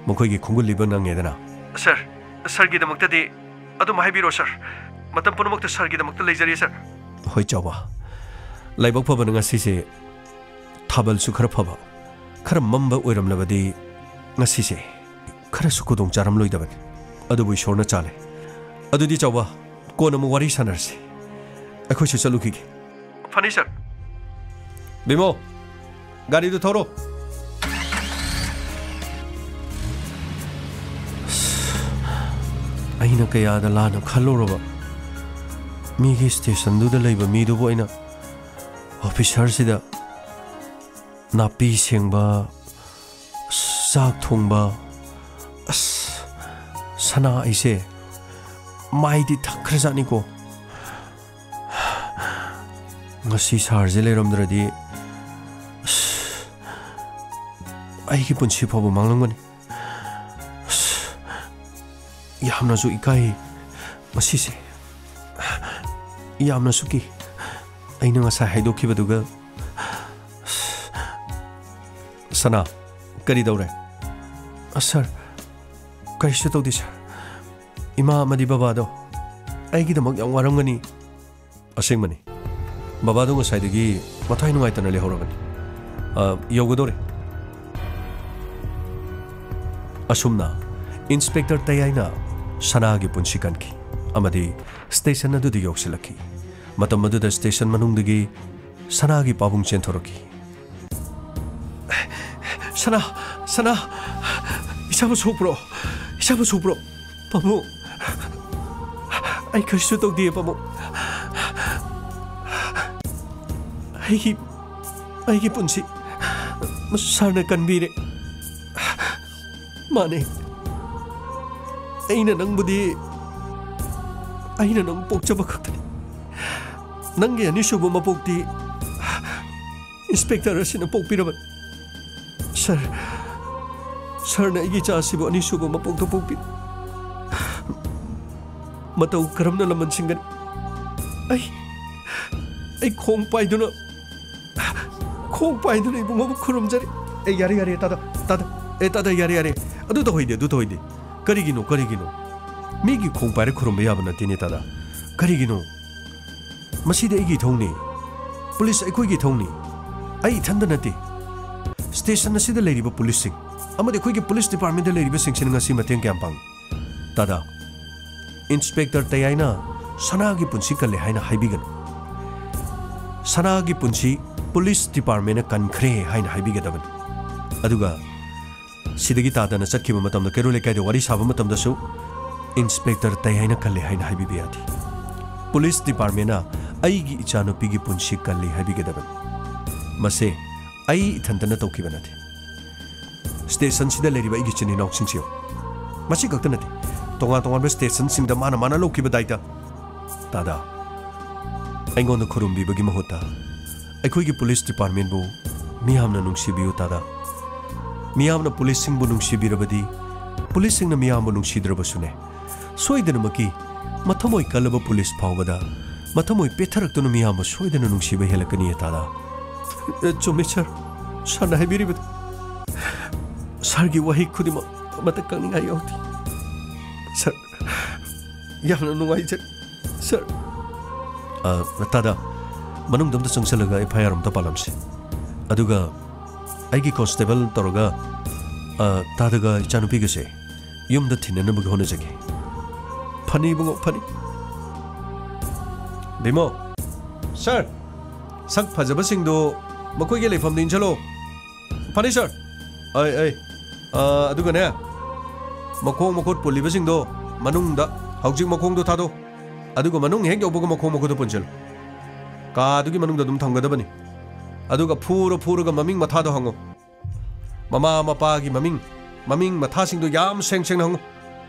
ꯃꯈꯣꯏꯒꯤ ꯈꯣꯡꯒꯨꯜ ꯂꯤꯕ ꯅꯪꯉꯦꯗꯅ꯫ ꯁꯥꯔ, ꯁꯥꯔꯒꯤꯗꯃꯛꯇꯗꯤ ꯑꯗꯨꯝ ꯍꯥꯏꯕꯤꯔꯣ, ꯁꯥꯔ꯫ ꯃꯇꯝ ꯄꯨꯝꯅꯃꯛꯇ ꯁꯥꯔꯒꯤꯗꯃꯛꯇ ꯂꯩꯖꯔꯤ, ꯁꯥꯔ꯫ ꯍꯣꯏ, ꯆꯥꯎꯕ꯫ ꯂꯥꯏꯕꯛ ꯐꯕꯅ ꯉꯁꯤꯁꯦ ꯊꯥꯕꯜꯁꯨ ꯈꯔ ꯐꯕ, ꯈꯔ ꯃꯝꯕ ꯑꯣꯏꯔꯝꯂꯕꯗꯤ ꯉꯁꯤꯁꯦ ꯈꯔꯁꯨ ꯈꯨꯗꯣꯡ ꯆꯥꯔꯝꯂꯣꯏꯗꯕꯅꯤ꯫ ꯑꯗꯨꯕꯨ ꯏꯁꯣꯔꯅ ꯆꯥꯜꯂꯦ꯫ ꯑꯗꯨꯗꯤ ꯆꯥꯎꯕ, ꯀꯣꯟꯅ ꯑꯃꯨꯛ ꯋꯥꯔꯤ ꯁꯥꯟꯅꯔꯁꯤ꯫ ꯑꯩꯈꯣꯏꯁꯨ ꯆꯠꯂꯨꯈꯤꯒꯦ꯫ ꯐꯅꯤ, ꯁꯥꯔ꯫ ꯕꯤꯃꯣ, ꯒꯥꯔꯤꯗꯨ ꯊꯧꯔꯣ꯫ ꯑꯩꯅ ꯀꯌꯥꯗ ꯂꯥꯟꯅ ꯈꯜꯂꯨꯔꯕ꯫ ꯃꯤꯒꯤ ꯁ꯭ꯇꯦꯁꯟꯗꯨꯗ ꯂꯩꯕ ꯃꯤꯗꯨꯕꯨ ꯑꯩꯅ ꯑꯣꯐꯤꯁꯔꯁꯤꯗ ꯅꯥꯄꯤ ꯁꯦꯡꯕ, ꯆꯥꯛ ꯊꯣꯡꯕ, ꯑꯁ, ꯁꯅꯥ ꯑꯩꯁꯦ ꯃꯥꯏꯗꯤ ꯊꯛꯈ꯭ꯔꯖꯥꯠꯅꯤꯀꯣ꯫ ꯉꯁꯤ ꯁꯥꯔꯁꯦ ꯂꯩꯔꯝꯗ꯭ꯔꯗꯤ, ꯑꯁ, ꯑꯩꯒꯤ ꯄꯨꯟꯁꯤ ꯐꯥꯎꯕ ꯃꯥꯡꯂꯝꯒꯅꯤ꯫ ꯑꯁ, ꯌꯥꯝꯅꯁꯨ ꯏꯀꯥꯏ ꯃꯁꯤꯁꯦ꯫ ꯌꯥꯝꯅꯁꯨ ꯀꯤ꯫ ꯑꯩꯅ ꯉꯁꯥꯏ ꯍꯥꯏꯗꯣꯛꯈꯤꯕꯗꯨꯒ꯫ ꯁꯅꯥ, ꯀꯔꯤ ꯇꯧꯔꯦ? ꯑ, ꯁꯥꯔ, ꯀꯔꯤꯁꯨ ꯇꯧꯗꯦ, ꯁꯥꯔ꯫ ꯏꯃꯥ ꯑꯃꯗꯤ ꯕꯕꯥꯗꯣ ꯑꯩꯒꯤꯗꯃꯛ ꯌꯥꯝ ꯋꯥꯔꯝꯒꯅꯤ꯫ ꯑꯁꯦꯡꯕꯅꯤ꯫ ꯕꯕꯥꯗꯣ ꯉꯁꯥꯏꯗꯒꯤ ꯃꯊ꯭ꯋꯥꯏ ꯅꯨꯡꯉꯥꯏꯇꯅ ꯂꯩꯍꯧꯔꯕꯅꯤ꯫ ꯑ, ꯌꯧꯒꯗꯧꯔꯦ꯫ ꯑꯁꯨꯝꯅ ꯏꯟꯁꯄꯦꯛꯇꯔ ꯇꯌꯥꯏꯅ ꯁꯅꯥꯒꯤ ꯄꯨꯟꯁꯤ ꯀꯟꯈꯤ ꯑꯃꯗꯤ ꯁ꯭ꯇꯦꯁꯟ ꯑꯗꯨꯗ ꯌꯧꯁꯤꯜꯂꯛꯈꯤ꯫ ꯃꯇꯝ ꯑꯗꯨꯗ ꯁ꯭ꯇꯦꯁꯟ ꯃꯅꯨꯡꯗꯒꯤ ꯁꯅꯥꯒꯤ ꯄꯥꯕꯨꯡ ꯆꯦꯟꯊꯣꯔꯛꯈꯤ꯫ "ꯁꯅꯥ, ꯁꯅꯥ, ꯏꯁꯥꯕꯨ ꯁꯣꯛꯄ꯭ꯔꯣ? ꯏꯁꯥꯕꯨ ꯁꯣꯛꯄ꯭ꯔꯣ? ꯄꯥꯕꯨꯡ, ꯑꯩ ꯀꯔꯤꯁꯨ ꯇꯧꯗꯦ, ꯄꯥꯕꯨꯡ꯫ ꯑꯩꯒꯤ, ꯑꯩꯒꯤ ꯄꯨꯟꯁꯤ ꯁꯥꯔꯅ ꯀꯟꯕꯤꯔꯦ꯫" "ꯃꯥꯅꯦ, ꯑꯩꯅ ꯅꯪꯕꯨꯗꯤ, ꯑꯩꯅ ꯅꯪ ꯄꯣꯛꯆꯕ ꯈꯛꯇꯅꯤ꯫ ꯅꯪꯒꯤ ꯑꯅꯤꯁꯨꯕ ꯃꯄꯣꯛꯇꯤ ꯏꯟꯁꯄꯦꯛꯇꯔ ꯑꯁꯤꯅ ꯄꯣꯛꯄꯤꯔꯕꯅꯤ꯫ ꯁꯥꯔ, ꯁꯥꯔꯅ ꯑꯩꯒꯤ ꯏꯆꯥ ꯑꯁꯤꯕꯨ ꯑꯅꯤꯁꯨꯕ ꯃꯄꯣꯛꯇ ꯄꯣꯛꯄꯤ꯫ ꯃꯇꯧ ꯀꯔꯝꯅ ꯂꯃꯟꯁꯤꯡꯒꯅꯤ? ꯑꯩ, ꯑꯩ ꯈꯣꯡ ꯄꯥꯏꯗꯨꯅ, ꯈꯣꯡ ꯄꯥꯏꯗꯨꯅ ꯏꯕꯨꯡꯉꯣꯕꯨ ꯈꯨꯔꯨꯝꯖꯔꯤ꯫" "ꯑꯦ, ꯌꯥꯔꯦ, ꯌꯥꯔꯦ, ꯇꯥꯗ, ꯇꯥꯗ꯫ ꯑꯦ, ꯇꯥꯗ, ꯌꯥꯔꯦ, ꯌꯥꯔꯦ꯫ ꯑꯗꯨ ꯇꯧꯍꯩꯗꯦ, ꯑꯗꯨ ꯇꯧꯍꯩꯗꯦ꯫ ꯀꯔꯤꯒꯤꯅꯣ, ꯀꯔꯤꯒꯤꯅꯣ? ꯃꯤꯒꯤ ꯈꯣꯡ ꯄꯥꯏꯔ ꯈꯨꯔꯨꯝꯕ ꯌꯥꯕ ꯅꯠꯇꯦꯅꯦ, ꯇꯥꯗ꯫ ꯀꯔꯤꯒꯤꯅꯣ? ꯃꯁꯤꯗꯤ ꯑꯩꯒꯤ ꯏꯊꯧꯅꯤ꯫ ꯄꯨꯂꯤꯁ ꯑꯩꯈꯣꯏꯒꯤ ꯏꯊꯧꯅꯤ꯫ ꯑꯩ ꯏꯊꯟꯗ ꯅꯠꯇꯦ꯫ ꯁ꯭ꯇꯦꯁꯟ ꯑꯁꯤꯗ ꯂꯩꯔꯤꯕ ꯄꯨꯂꯤꯁꯁꯤꯡ ꯑꯃꯗꯤ ꯑꯩꯈꯣꯏꯒꯤ ꯄꯨꯂꯤꯁ ꯗꯤꯄꯥꯔꯠꯃꯦꯟꯗ ꯂꯩꯔꯤꯕꯁꯤꯡꯁꯤꯅ ꯉꯁꯤ ꯃꯇꯦꯡ ꯀꯌꯥꯝ ꯄꯥꯡꯏ?" "ꯇꯥꯗ, ꯏꯟꯁꯄꯦꯛꯇꯔ ꯇꯌꯥꯏꯅ ꯁꯅꯥꯒꯤ ꯄꯨꯟꯁꯤ ꯀꯜꯂꯦ ꯍꯥꯏꯅ ꯍꯥꯏꯕꯤꯒꯅꯨ꯫ ꯁꯅꯥꯒꯤ ꯄꯨꯟꯁꯤ ꯄꯨꯂꯤꯁ ꯗꯤꯄꯥꯔꯠꯃꯦꯟꯅ ꯀꯟꯈ꯭ꯔꯦ ꯍꯥꯏꯅ ꯍꯥꯏꯕꯤꯒꯗꯕꯅꯤ꯫ ꯑꯗꯨꯒ ꯁꯤꯗꯒꯤ ꯇꯥꯗꯅ ꯆꯠꯈꯤꯕ ꯃꯇꯝꯗ ꯀꯩꯔꯣꯜ ꯂꯩꯀꯥꯏꯗ ꯋꯥꯔꯤ ꯁꯥꯕ ꯃꯇꯝꯗꯁꯨ ꯏꯟꯁꯄꯦꯛꯇꯔ ꯇꯩ ꯍꯥꯏꯅ ꯈꯜꯂꯦ ꯍꯥꯏꯅ ꯍꯥꯏꯕꯤꯕ ꯌꯥꯗꯦ꯫ ꯄꯨꯂꯤꯁ ꯗꯤꯄꯥꯔꯠꯃꯦꯟꯅ ꯑꯩꯒꯤ ꯏꯆꯥꯅꯨꯄꯤꯒꯤ ꯄꯨꯟꯁꯤ ꯀꯜꯂꯤ ꯍꯥꯏꯕꯤꯒꯗꯕꯅꯤ꯫ ꯃꯁꯦ ꯑꯩ ꯏꯊꯟꯇꯅ ꯇꯧꯈꯤꯕ ꯅꯠꯇꯦ꯫ ꯁ꯭ꯇꯦꯁꯟꯁꯤꯗ ꯂꯩꯔꯤꯕ ꯑꯩꯒꯤ ꯏꯆꯤꯟ ꯏꯅꯥꯎꯁꯤꯡꯁꯤ ꯌꯦꯡꯉꯨ꯫ ꯃꯁꯤ ꯈꯛꯇ ꯅꯠꯇꯦ, ꯇꯣꯉꯥꯟ ꯇꯣꯉꯥꯟꯕ ꯁ꯭ꯇꯦꯁꯟꯁꯤꯡꯗ ꯃꯥꯅ ꯃꯥꯅ ꯂꯧꯈꯤꯕ ꯗꯥꯏꯇ꯫ ꯇꯥꯗ, ꯑꯩꯉꯣꯟꯗ ꯈꯨꯔꯨꯝꯕꯤꯕꯒꯤ ꯃꯍꯨꯠꯇ ꯑꯩꯈꯣꯏꯒꯤ ꯄꯨꯂꯤꯁ ꯗꯤꯄꯥꯔꯠꯃꯦꯟꯕꯨ ꯃꯤꯌꯥꯝꯅ ꯅꯨꯡꯁꯤꯕꯤꯌꯨ ꯇꯥꯗ꯫ ꯃꯤꯌꯥꯝꯅ ꯄꯨꯂꯤꯁꯁꯤꯡꯕꯨ ꯅꯨꯡꯁꯤꯕꯤꯔꯕꯗꯤ ꯄꯨꯂꯤꯁꯁꯤꯡꯅ ꯃꯤꯌꯥꯝꯕꯨ ꯅꯨꯡꯁꯤꯗ꯭ꯔꯕꯁꯨꯅꯦ, ꯁꯣꯏꯗꯅꯃꯛꯀꯤ ꯃꯊꯃꯣꯏ ꯀꯜꯂꯕ ꯄꯨꯂꯤꯁ ꯐꯥꯎꯕꯗ ꯃꯊꯃꯣꯏ ꯄꯦꯠꯊꯔꯛꯇꯨꯅ ꯃꯤꯌꯥꯝꯕꯨ ꯁꯣꯏꯗꯅ ꯅꯨꯡꯁꯤꯕ ꯍꯦꯜꯂꯛꯀꯅꯤ ꯇꯥꯗ꯫ ꯑꯦ, ꯆꯨꯝꯃꯤ ꯁꯥꯔ, ꯁꯥꯔꯅ ꯍꯥꯏꯕꯤꯔꯤꯕꯗꯨ꯫ ꯁꯥꯔꯒꯤ ꯋꯥꯍꯩ ꯈꯨꯗꯤꯡꯃꯛ ꯑꯃꯠꯇ ꯀꯛꯅꯤꯡꯉꯥꯏ ꯌꯥꯎꯗꯦ ꯁꯥꯔ꯫ ꯌꯥꯝꯅ ꯅꯨꯡꯉꯥꯏꯖꯔꯦ ꯁꯥꯔ꯫ ꯑ, ꯇꯥꯗ, ꯃꯅꯨꯡꯗ ꯑꯝꯇ ꯆꯪꯁꯜꯂꯒ ꯑꯦꯐ ꯑꯥꯏ ꯑꯥꯔ ꯑꯝꯇ ꯄꯥꯜꯂꯝꯁꯤ꯫ ꯑꯗꯨꯒ ꯑꯩꯒꯤ ꯀꯣꯟꯁꯇꯦꯕꯜ ꯇꯧꯔꯒ, ꯑ, ꯇꯥꯗꯒ ꯏꯆꯥꯅꯨꯄꯤꯒꯁꯦ ꯌꯨꯝꯗ ꯊꯤꯟꯅꯅꯕꯒꯤ ꯍꯣꯠꯅꯖꯒꯦ꯫ ꯐꯅꯤ ꯏꯕꯨꯡꯉꯣ, ꯐꯅꯤ꯫ ꯕꯤꯃꯣ꯫ ꯁꯥꯔ, ꯁꯛ ꯐꯖꯕꯁꯤꯡꯗꯨ ꯃꯈꯣꯏꯒꯤ ꯂꯩꯐꯝꯗ ꯏꯟꯁꯤꯜꯂꯣ꯫ ꯐꯅꯤ ꯁꯥꯔ꯫ ꯑꯩ, ꯑꯩ, ꯑ, ꯑꯗꯨꯒꯅꯦ, ꯃꯈꯣꯡ ꯃꯈꯨꯠ ꯄꯨꯜꯂꯤꯕꯁꯤꯡꯗꯣ ꯃꯅꯨꯡꯗ, ꯍꯧꯖꯤꯛ ꯃꯈꯣꯡꯗꯣ ꯊꯥꯗꯣꯛ꯫ ꯑꯗꯨꯒ ꯃꯅꯨꯡ ꯍꯦꯛ ꯌꯧꯕꯒ ꯃꯈꯣꯡ ꯃꯈꯨꯠꯇꯣ ꯄꯨꯟꯁꯤꯜꯂꯨ꯫ ꯀꯥꯗꯨꯒꯤ ꯃꯅꯨꯡꯗ ꯑꯗꯨꯝ ꯊꯝꯒꯗꯕꯅꯤ꯫ ꯑꯗꯨꯒ ꯐꯨꯔ ꯐꯨꯔꯒ ꯃꯃꯤꯡ ꯃꯊꯥꯗꯣ ꯍꯪꯉꯨ꯫ ꯃꯃꯥ ꯃꯄꯥꯒꯤ ꯃꯃꯤꯡ, ꯃꯃꯤꯡ ꯃꯊꯥꯁꯤꯡꯗꯣ ꯌꯥꯝ ꯁꯦꯡ ꯁꯦꯡꯅ ꯍꯪꯉꯨ꯫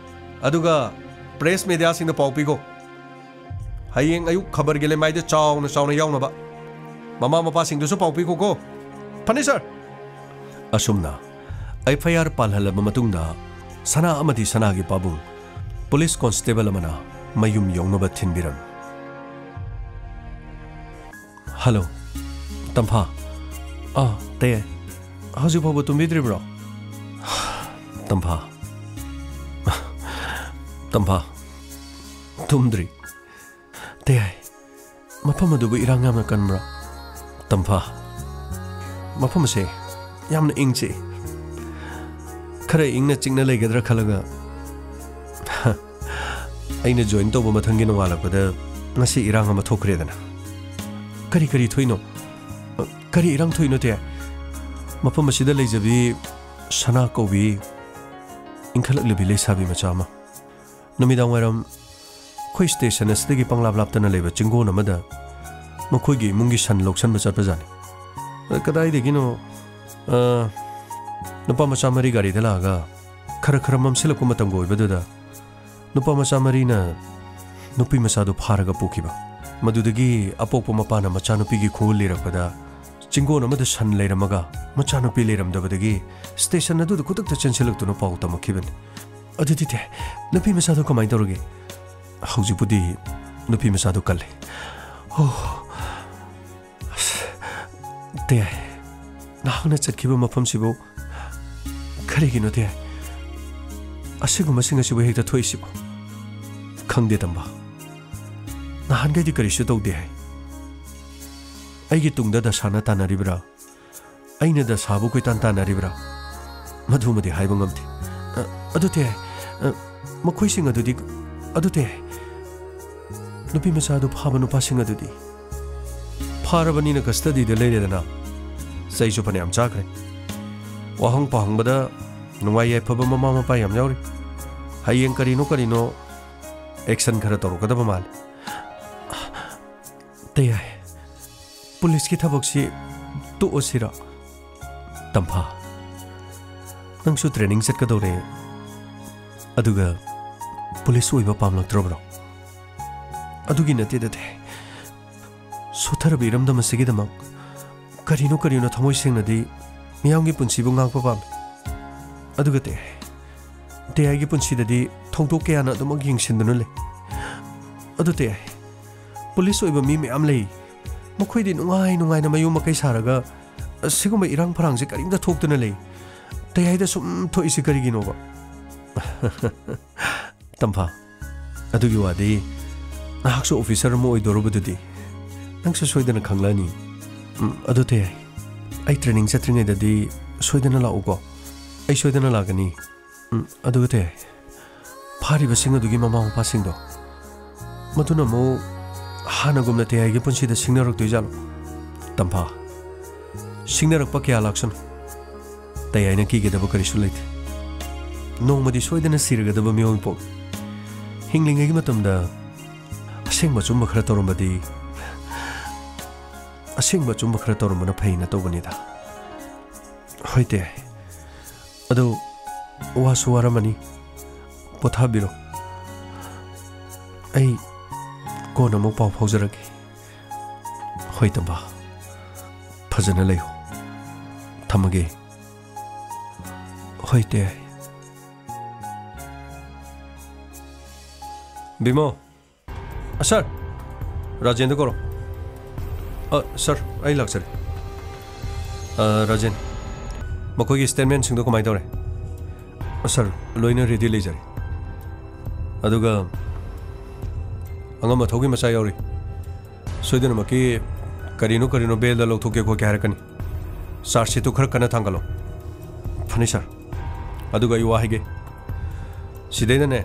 ꯑꯗꯨꯒ ꯄ꯭ꯔꯦꯁ ꯃꯦꯗꯤꯌꯥꯁꯤꯡꯗ ꯄꯥꯎ ꯄꯤꯈꯣ꯫ ꯍꯌꯦꯡ ꯑꯌꯨꯛ ꯈꯕꯔꯒꯤ ꯂꯩꯃꯥꯏꯗ ꯆꯥꯎꯅ ꯆꯥꯎꯅ ꯌꯥꯎꯅꯕ꯫ ꯃꯃꯥ ꯃꯄꯥꯁꯤꯡꯗꯨꯁꯨ ꯄꯥꯎ ꯄꯤꯈꯣꯀꯣ꯫ ꯐꯅꯤ ꯁꯥꯔ꯫ ꯑꯁꯨꯝꯅ ꯑꯦꯐ ꯑꯥꯏ ꯑꯥꯔ ꯄꯥꯜꯍꯜꯂꯕ ꯃꯇꯨꯡꯗ ꯁꯅꯥ ꯑꯃꯗꯤ ꯁꯅꯥꯒꯤ ꯄꯥꯕꯨꯡ ꯄꯨꯂꯤꯁ ꯀꯣꯟꯁꯇꯦꯕꯜ ꯑꯃꯅ ꯃꯌꯨꯝ ꯌꯧꯅꯕ ꯊꯤꯟꯕꯤꯔꯝꯃꯤ꯫ ꯍꯜꯂꯣ, ꯇꯝꯐꯥ꯫ ꯑꯥ, ꯇꯌꯥꯏ꯫ ꯍꯧꯖꯤꯛ ꯐꯥꯎꯕ ꯇꯨꯝꯕꯤꯗ꯭ꯔꯤꯕ꯭ꯔꯣ? ꯇꯝꯐꯥ꯫ ꯇꯝꯐꯥ꯫ ꯇꯨꯝꯗ꯭ꯔꯤ꯫ ꯇꯌꯥꯏ꯫ ꯃꯐꯝ ꯑꯗꯨꯕꯨ ꯏꯔꯥꯡ ꯌꯥꯝꯅ ꯀꯟꯕ꯭ꯔꯣ? ꯇꯝꯐꯥ꯫ ꯃꯐꯝ ꯑꯁꯦ ꯌꯥꯝꯅ ꯏꯪ ꯆꯤꯛꯏ꯫ ꯈꯔ ꯏꯪꯅ ꯆꯤꯛꯅ ꯂꯩꯒꯗ꯭ꯔꯥ ꯈꯜꯂꯒ, ꯑꯩꯅ ꯖꯣꯏꯟ ꯇꯧꯕ ꯃꯊꯪꯒꯤ ꯅꯣꯡꯉꯥꯜꯂꯛꯄꯗ ꯉꯁꯤ ꯏꯔꯥꯡ ꯑꯃ ꯊꯣꯛꯈ꯭ꯔꯦꯗꯅ꯫ ꯀꯔꯤ ꯀꯔꯤ ꯊꯣꯛꯏꯅꯣ? ꯀꯔꯤ ꯏꯔꯥꯡ ꯊꯣꯛꯏꯅꯣ, ꯇꯦ? ꯃꯐꯝ ꯑꯁꯤꯗ ꯂꯩꯖꯕꯤ ꯁꯅꯥ ꯀꯧꯕꯤ ꯏꯟꯈꯠꯂꯛꯂꯤꯕꯤ ꯂꯩꯁꯥꯕꯤ ꯃꯆꯥ ꯑꯃ ꯅꯨꯃꯤꯗꯥꯡ ꯋꯥꯏꯔꯝ ꯑꯩꯈꯣꯏ ꯁ꯭ꯇꯦꯁꯟ ꯑꯁꯤꯗꯒꯤ ꯄꯪꯂꯥꯞ ꯂꯥꯞꯇꯅ ꯂꯩꯕ ꯆꯤꯡꯒꯣꯟ ꯑꯃꯗ ꯃꯈꯣꯏꯒꯤ ꯏꯃꯨꯡꯒꯤ ꯁꯟ ꯂꯧꯁꯟꯕ ꯆꯠꯄꯖꯥꯠꯅꯤ꯫ ꯑ, ꯀꯗꯥꯏꯗꯒꯤꯅꯣ, ꯑ, ꯅꯨꯄꯥ ꯃꯆꯥ ꯃꯔꯤ ꯒꯥꯔꯤꯗ ꯂꯥꯛꯑꯒ ꯈꯔ ꯈꯔ ꯃꯝꯁꯤꯜꯂꯛꯄ ꯃꯇꯝꯒ ꯑꯣꯏꯕꯗꯨꯗ ꯅꯨꯄꯥ ꯃꯆꯥ ꯃꯔꯤꯅ ꯅꯨꯄꯤ ꯃꯆꯥꯗꯨ ꯐꯥꯔꯒ ꯄꯨꯈꯤꯕ꯫ ꯃꯗꯨꯗꯒꯤ ꯑꯄꯣꯛꯄ ꯃꯄꯥꯅ ꯃꯆꯥꯅꯨꯄꯤꯒꯤ ꯈꯨꯎ ꯂꯤꯔꯛꯄꯗ ꯆꯤꯡꯒꯣꯟ ꯑꯃꯗ ꯁꯟ ꯂꯩꯔꯝꯃꯒ ꯃꯆꯥꯅꯨꯄꯤ ꯂꯩꯔꯝꯗꯕꯗꯒꯤ ꯁ꯭ꯇꯦꯁꯟ ꯑꯗꯨꯗ ꯈꯨꯗꯛꯇ ꯆꯦꯟꯁꯤꯜꯂꯛꯇꯨꯅ ꯄꯥꯎ ꯇꯝꯃꯛꯈꯤꯕꯅꯤ꯫ ꯑꯗꯨꯗꯤ ꯇꯦ, ꯅꯨꯄꯤ ꯃꯆꯥꯗꯣ ꯀꯃꯥꯏꯅ ꯇꯧꯔꯒꯦ? ꯍꯧꯖꯤꯛꯄꯨꯗꯤ ꯅꯨꯄꯤ ꯃꯆꯥꯗꯣ ꯀꯜꯂꯦ꯫ ꯑꯣ, ꯑꯁ, ꯇꯦ, ꯅꯍꯥꯛꯅ ꯆꯠꯈꯤꯕ ꯃꯐꯝꯁꯤꯕꯨ ꯀꯔꯤꯒꯤꯅꯣ ꯇꯦ? ꯑꯁꯤꯒꯨꯝꯕꯁꯤꯡ ꯑꯁꯤꯕꯨ ꯍꯦꯛꯇ ꯊꯣꯛꯏꯁꯤꯕꯨ? ꯈꯪꯗꯦ, ꯇꯝꯕ꯫ ꯅꯍꯥꯟꯈꯩꯗꯤ ꯀꯔꯤꯁꯨ ꯇꯧꯗꯦ ꯍꯥꯏ꯫ ꯑꯩꯒꯤ ꯇꯨꯡꯗ ꯗꯁꯥꯅ ꯇꯥꯟꯅꯔꯤꯕ꯭ꯔꯥ? ꯑꯩꯅ ꯗꯁꯥꯕꯨ ꯀꯣꯏꯇꯥꯟ ꯇꯥꯟꯅꯔꯤꯕ꯭ꯔꯥ? ꯃꯗꯨꯃꯗꯤ ꯍꯥꯏꯕ ꯉꯝꯗꯦ꯫ ꯑ, ꯑꯗꯨ ꯇꯦ, ꯑ, ꯃꯈꯣꯏꯁꯤꯡ ꯑꯗꯨꯗꯤ, ꯑꯗꯨ ꯇꯦ, ꯅꯨꯄꯤ ꯃꯆꯥꯗꯨ ꯐꯥꯕ ꯅꯨꯄꯥꯁꯤꯡ ꯑꯗꯨꯗꯤ? ꯐꯥꯔꯕꯅꯤꯅ ꯀꯁꯇꯗꯤꯗ ꯂꯩꯔꯦꯗꯅ꯫ ꯆꯩꯁꯨ ꯐꯅꯌꯥꯝ ꯆꯥꯈ꯭ꯔꯦ꯫ ꯋꯥꯍꯪ ꯄꯥꯍꯪꯕꯗ ꯅꯨꯡꯉꯥꯏ ꯌꯥꯏꯐꯕ ꯃꯃꯥ ꯃꯄꯥ ꯌꯥꯝ ꯌꯥꯎꯔꯤ꯫ ꯍꯌꯦꯡ ꯀꯔꯤꯅꯣ ꯀꯔꯤꯅꯣ ꯑꯦꯛꯁꯟ ꯈꯔ ꯇꯧꯔꯛꯀꯗꯕ ꯃꯥꯜꯂꯤ꯫ ꯇꯌꯥꯏ, ꯄꯨꯂꯤꯁꯀꯤ ꯊꯕꯛꯁꯤ ꯇꯣꯛꯑꯁꯤꯔ? ꯇꯝꯐꯥ, ꯅꯪꯁꯨ ꯇ꯭ꯔꯦꯅꯤꯡ ꯆꯠꯀꯗꯧꯔꯦ, ꯑꯗꯨꯒ ꯄꯨꯂꯤꯁ ꯑꯣꯏꯕ ꯄꯥꯝꯂꯛꯇ꯭ꯔꯕ꯭ꯔꯣ? ꯑꯗꯨꯒꯤ ꯅꯠꯇꯦꯗ ꯇꯦ꯫ ꯁꯣꯠꯊꯔꯕ ꯏꯔꯝꯗꯝ ꯑꯁꯤꯒꯤꯗꯃꯛ ꯀꯔꯤꯅꯣ ꯀꯔꯤꯅꯣ ꯊꯃꯣꯏ ꯁꯦꯡꯅꯗꯤ ꯃꯤꯌꯥꯝꯒꯤ ꯄꯨꯟꯁꯤꯕꯨ ꯉꯥꯛꯄ ꯄꯥꯝꯃꯤ꯫ ꯑꯗꯨꯒ ꯇꯦ, ꯇꯦꯌꯥꯏꯒꯤ ꯄꯨꯟꯁꯤꯗꯗꯤ ꯊꯧꯗꯣꯛ ꯀꯌꯥꯅ ꯑꯗꯨꯃꯛ ꯌꯦꯡꯁꯤꯟꯗꯨꯅ ꯂꯩ꯫ ꯑꯗꯨ ꯇꯦꯌꯥꯏ, ꯄꯨꯂꯤꯁ ꯑꯣꯏꯕ ꯃꯤ ꯃꯌꯥꯝ ꯂꯩ꯫ ꯃꯈꯣꯏꯗꯤ ꯅꯨꯡꯉꯥꯏ ꯅꯨꯡꯉꯥꯏꯅ ꯃꯌꯨꯝ ꯃꯀꯩ ꯁꯥꯔꯒ ꯑꯁꯤꯒꯨꯝꯕ ꯏꯔꯥꯡ ꯐꯔꯥꯡꯁꯦ ꯀꯔꯤꯝꯇ ꯊꯣꯛꯇꯅ ꯂꯩ꯫ ꯇꯦꯌꯥꯏꯗ ꯁꯨꯝ ꯊꯣꯛꯏꯁꯤ ꯀꯔꯤꯒꯤꯅꯣꯕ? ꯇꯝꯐꯥ, ꯑꯗꯨꯒꯤ ꯋꯥꯗꯤ ꯅꯍꯥꯛꯁꯨ ꯑꯣꯐꯤꯁꯔ ꯑꯃ ꯑꯣꯏꯗꯣꯔꯕꯗꯨꯗꯤ ꯅꯪꯁꯨ ꯁꯣꯏꯗꯅ ꯈꯪꯂꯛꯑꯅꯤ꯫ ꯎꯝ, ꯑꯗꯨ ꯇꯦꯌꯥꯏ, ꯑꯩ ꯇ꯭ꯔꯦꯅꯤꯡ ꯆꯠꯇ꯭ꯔꯤꯉꯩꯗꯗꯤ ꯁꯣꯏꯗꯅ ꯂꯥꯛꯎꯀꯣ꯫ ꯑꯩ ꯁꯣꯏꯗꯅ ꯂꯥꯛꯀꯅꯤ꯫ ꯎꯝ, ꯑꯗꯨꯒ ꯇꯦꯌꯥꯏ, ꯐꯥꯔꯤꯕꯁꯤꯡ ꯑꯗꯨꯒꯤ ꯃꯃꯥ ꯃꯄꯥꯁꯤꯡꯗꯣ, ꯃꯗꯨꯅ ꯑꯃꯨꯛ ꯍꯥꯟꯅꯒꯨꯝꯅ ꯇꯦꯌꯥꯏꯒꯤ ꯄꯨꯟꯁꯤꯗ ꯁꯤꯡꯅꯔꯛꯇꯣꯏꯖꯥꯠꯂꯣ? ꯇꯝꯐꯥ, ꯁꯤꯡꯅꯔꯛꯄ ꯀꯌꯥ ꯂꯥꯛꯁꯅꯨ꯫ ꯇꯌꯥꯏꯅ ꯀꯤꯒꯗꯕ ꯀꯔꯤꯁꯨ ꯂꯩꯇꯦ꯫ ꯅꯣꯡꯃꯗꯤ ꯁꯣꯏꯗꯅ ꯁꯤꯔꯒꯗꯕ ꯃꯤꯑꯣꯏ ꯄꯣꯛ꯫ ꯍꯤꯡꯂꯤꯉꯩꯒꯤ ꯃꯇꯝꯗ ꯑꯁꯦꯡꯕ ꯑꯆꯨꯝꯕ ꯈꯔ ꯇꯧꯔꯝꯕꯗꯤ, ꯑꯁꯦꯡꯕ ꯑꯆꯨꯝꯕ ꯈꯔ ꯇꯧꯔꯝꯕꯅ ꯐꯩꯅ ꯇꯧꯕꯅꯤꯗ꯫ ꯍꯣꯏ ꯇꯌꯥꯏ꯫ ꯑꯗꯨ ꯋꯥꯁꯨ ꯋꯥꯔꯝꯃꯅꯤ꯫ ꯄꯣꯊꯥꯕꯤꯔꯣ꯫ ꯑꯩ ꯀꯣꯟꯅ ꯑꯃꯨꯛ ꯄꯥꯎ ꯐꯥꯎꯖꯔꯛꯀꯦ꯫ ꯍꯣꯏ ꯇꯝꯕ꯫ ꯐꯖꯅ ꯂꯩꯌꯨ꯫ ꯊꯝꯃꯒꯦ꯫ ꯍꯣꯏ ꯇꯌꯥꯏ꯫ ꯕꯤꯃꯣ꯫ ꯑ, ꯁꯥꯔ꯫ ꯔꯥꯖꯦꯟꯗ ꯀꯧꯔꯣ꯫ ꯑ, ꯁꯥꯔ, ꯑꯩ ꯂꯥꯛꯆꯔꯦ꯫ ꯑ, ꯔꯥꯖꯦꯟ, ꯃꯈꯣꯏꯒꯤ ꯁ꯭ꯇꯦꯠꯃꯦꯟꯁꯤꯡꯗꯣ ꯀꯃꯥꯏꯅ ꯇꯧꯔꯦ? ꯑ, ꯁꯥꯔ, ꯂꯣꯏꯅ ꯔꯦꯗꯤ ꯂꯩꯖꯔꯦ꯫ ꯑꯗꯨꯒ ꯑꯉꯝ ꯑꯊꯧꯒꯤ ꯃꯆꯥ ꯌꯥꯎꯔꯤ꯫ ꯁꯣꯏꯗꯅꯃꯛꯀꯤ ꯀꯔꯤꯅꯣ ꯀꯔꯤꯅꯣ ꯕꯦꯜꯗ ꯂꯧꯊꯣꯛꯀꯦ ꯈꯣꯠꯀꯦ ꯍꯥꯏꯔꯛꯀꯅꯤ꯫ ꯆꯥꯔꯖ ꯁꯤꯠꯇꯨ ꯈꯔ ꯀꯟꯅ ꯊꯥꯡꯒꯠꯂꯣ꯫ ꯐꯅꯤ, ꯁꯥꯔ꯫ ꯑꯗꯨꯒ ꯑꯩ ꯋꯥ ꯍꯥꯏꯒꯦ꯫ ꯁꯤꯗꯩꯗꯅꯦ,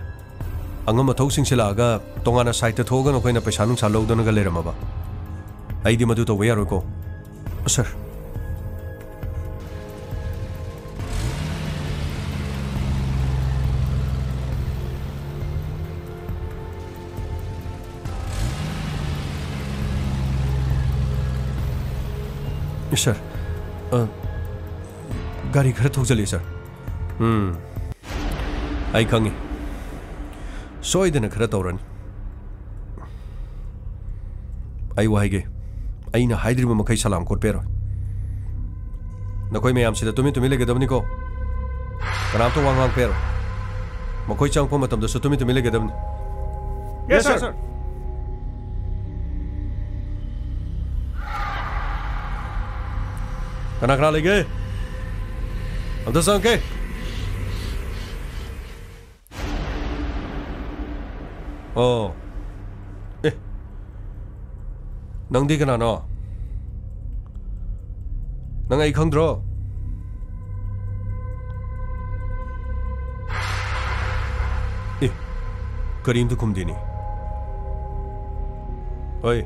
ꯑꯉꯝ ꯑꯊꯧꯁꯤꯡꯁꯦ ꯂꯥꯛꯑꯒ ꯇꯣꯉꯥꯟꯅ ꯁꯥꯏꯠꯇ ꯊꯣꯛꯑꯒ ꯅꯈꯣꯏꯅ ꯄꯩꯁꯥ ꯅꯨꯡꯁꯥ ꯂꯧꯗꯅꯒ ꯂꯩꯔꯝꯃꯕ, ꯑꯩꯗꯤ ꯃꯗꯨ ꯇꯧꯕ ꯌꯥꯔꯣꯏꯀꯣ꯫ ꯁꯥꯔ꯫ ꯁꯥꯔ, ꯑ, ꯒꯥꯔꯤ ꯈꯔ ꯊꯧꯖꯜꯂꯤ, ꯁꯥꯔ꯫ ꯎꯝ, ꯑꯩ ꯈꯪꯉꯤ꯫ ꯁꯣꯏꯗꯅ ꯈꯔ ꯇꯧꯔꯅꯤ꯫ ꯑꯩ ꯋꯥ ꯍꯥꯏꯒꯦ, ꯑꯩꯅ ꯍꯥꯏꯗ꯭ꯔꯤꯕ ꯃꯈꯩ ꯁꯂꯥꯝ ꯀꯣꯠꯄ ꯌꯥꯔꯣꯏ꯫ ꯅꯈꯣꯏ ꯃꯌꯥꯝꯁꯤꯗ ꯇꯨꯃꯤꯟ ꯇꯨꯃꯤꯟ ꯂꯩꯒꯗꯕꯅꯤꯀꯣ꯫ ꯀꯅꯥꯝꯇ ꯋꯥ ꯉꯥꯡꯕ ꯌꯥꯔꯣꯏ꯫ ꯃꯈꯣꯏ ꯆꯪꯉꯛꯄ ꯃꯇꯝꯗꯁꯨ ꯇꯨꯃꯤꯟ ꯇꯨꯃꯤꯟ ꯂꯩꯒꯗꯕꯅꯤ꯫ Yes, sir. ꯀꯅꯥ ꯀꯅꯥ ꯂꯩꯒꯦ? ꯑꯝꯇ ꯆꯪꯉꯛꯀꯦ꯫ ꯑꯣ꯫ ꯑꯦ꯫ ꯅꯪꯗꯤ ꯀꯅꯥꯅꯣ? ꯅꯪ ꯑꯩ ꯈꯪꯗ꯭ꯔꯣ? ꯑꯦ, ꯀꯔꯤꯝꯇ ꯈꯨꯝꯗꯦꯅꯦ꯫ ꯍꯣꯏ,